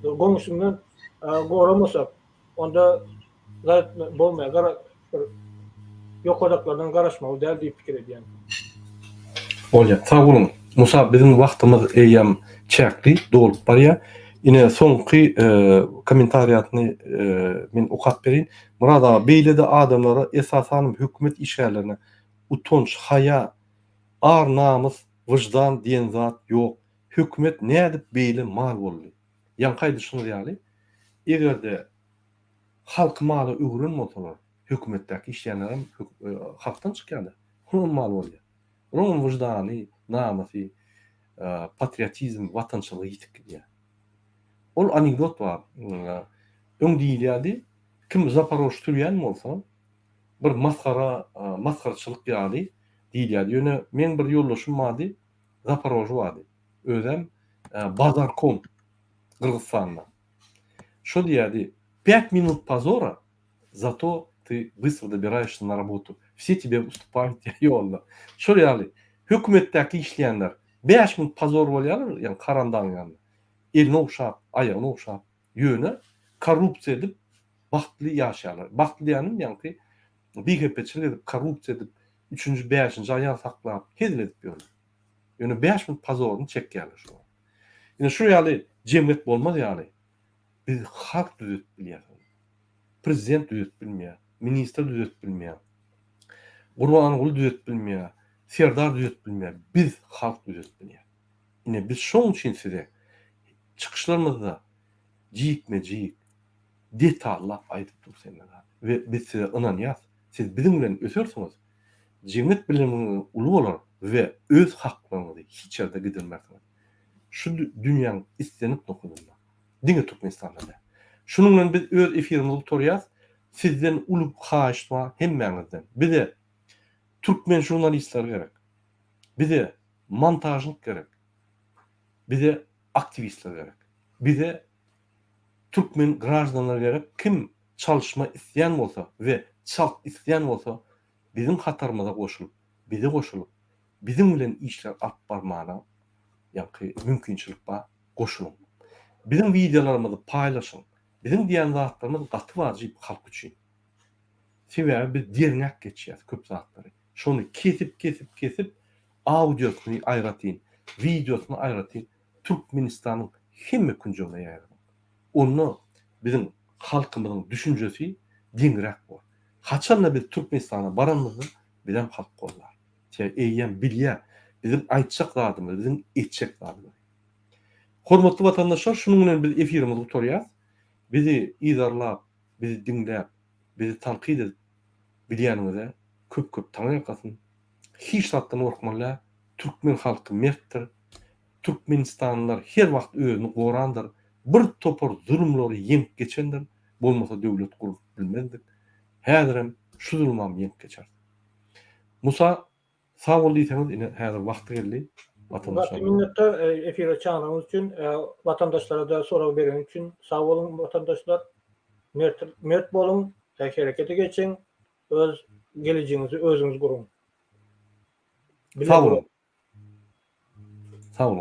goňşyňdan goramasak, onda zat bolmaýar. Gara bir ýokardakylardan garaşmaly däl diýip pikir edýän. Bolýar. Sag boluň. Musa biziň wagtymyz eýýäm çäkli, dolup barýar. Ine soňky kommentariýasyny men okap bereýin. Myrat aga beýlede adamlara esasanam hökümet işgärlerine utanç, haýa, ar-namys, wyždan diýen zat ýok. Hökümet nädip beýle mal boldy? Ýaňky aýdyşyňyz ýaly, eger-de halky mala öwren bolsalar, hökümetdäki işleýänlerem halkdan çykýar-da, olam mal bolýar. Olaryňam wyždany, namysy, patriotizm, watançylygy ýitip gidýär. Ol anekdot bar. Öň diýilýärdi, kim Zaporož sürýän bolsa, bir masgara, masgaraçylyk ýaly diýilýärdi. Ýöne meň bir ýoldaşym bardy, Zaporožy bardy. Özem Bazarkom, Gyrgyzystanda. Şo diýýärdi, Pять minut pozora, zato ty bystro dobiraýşsa na rabotu. Wse tebe ustupaýut diýýär ýolda. Şol ýaly, hökümetdäki işleýänler bäş minut pozor bolýarlar, ýagny Karandagyň ýanynda. Elini ogşap, aýagyny ogşap, ýöne korrupsiýa edip bagtly ýaşaýarlar. Bagtly diýýänim ýaňky bihepeçilik edip, korrupsiýa edip, üçünji, bäşinji aýal saklap, hezil edip ýörler. Ýöne bäş minut pozoryny çekýärler şo wagt. Ine şu ýaly jemgyýet bolmaz ýaly biz halk düzetip bilýäs ony. Prezident düzetip bilmeýär, ministr düzetip bilmeýär, Gurbanguly düzetip bilmeýär, Serdar düzetip bilmeýär, biz halk düzetip bilýäs. Ine biz şoň üçin size çykyşlarymyzda jikme-jik, detallap aýdyp durus hemme zady. We biz size ynanýas, siz biziň bilen ösersiňiz, jemgyýet bilimiňiz uly bolar we öz haklaryňyzy hiç ýerde gidirmersiňiz. Şu dünýäň islendik nokadynda. Diňe Türkmenistanda däl. Şunuň bilen biz öz efirimizi gutarýas. Sizden uly haýyşt bar hemmäňizden. Bize türkmen žurnalistleri gerek. Bize montažnik gerek. Bize aktiwistler gerek. Bize türkmen graždanlary gerek. Kim çalyşma isleýän bolsa we çalt isleýän bolsa biziň hatarymyza goşulyp, bize goşulyp, biziň bilen işler alyp barmana ýaňky mümkinçilik bar, goşulyň. Biziň wideolarymyzy paýlaşyň. Biziň diýýän zatlarymyz gaty wajyp halk üçin. Sebäbi biz derňäp geçýäs köp zatlary. Şony kesip kesip kesip audiosyny aýratyn, wideosyny aýratyn Türkmenistanyň hemme künjegine ýaýradyň. Onda biziň halkymyzyň düşünjesi deňräk bor. Haçanda biz Türkmenistana baranymyzda bizem halk gollar. Sebäbi eýýäm bilýär biziň aýtjak zadymyzy, biziň etjek zadymyzy. Hormatly watandaşlar şunuň bilen biz efirimizi gutarýas. Bizi yzarlap, bizi diňläp, bizi tankyt edip bilýäniňize köp köp taňryýalkasyn. Hiç zatdan gorkmaly däl. Türkmen halky mertdir. Türkmenistanlylar her wagt özüni gorandyr. Bir topar zulumlary ýeňip geçendir. Bolmasa döwlet gurup bilmezdik. Häzirem şu zulumam ýeňip geçeris. Musa sag bol diýseňiz ine häzir wagty geldi Gaty minnetdar efire çagyranyňyz üçin watandaşlara-da sorag bereniňiz üçin sag boluň watandaşlar mert mert boluň herekete geçiň öz gelejegiňizi özüňiz guruň. Sag boluň. Sag boluň.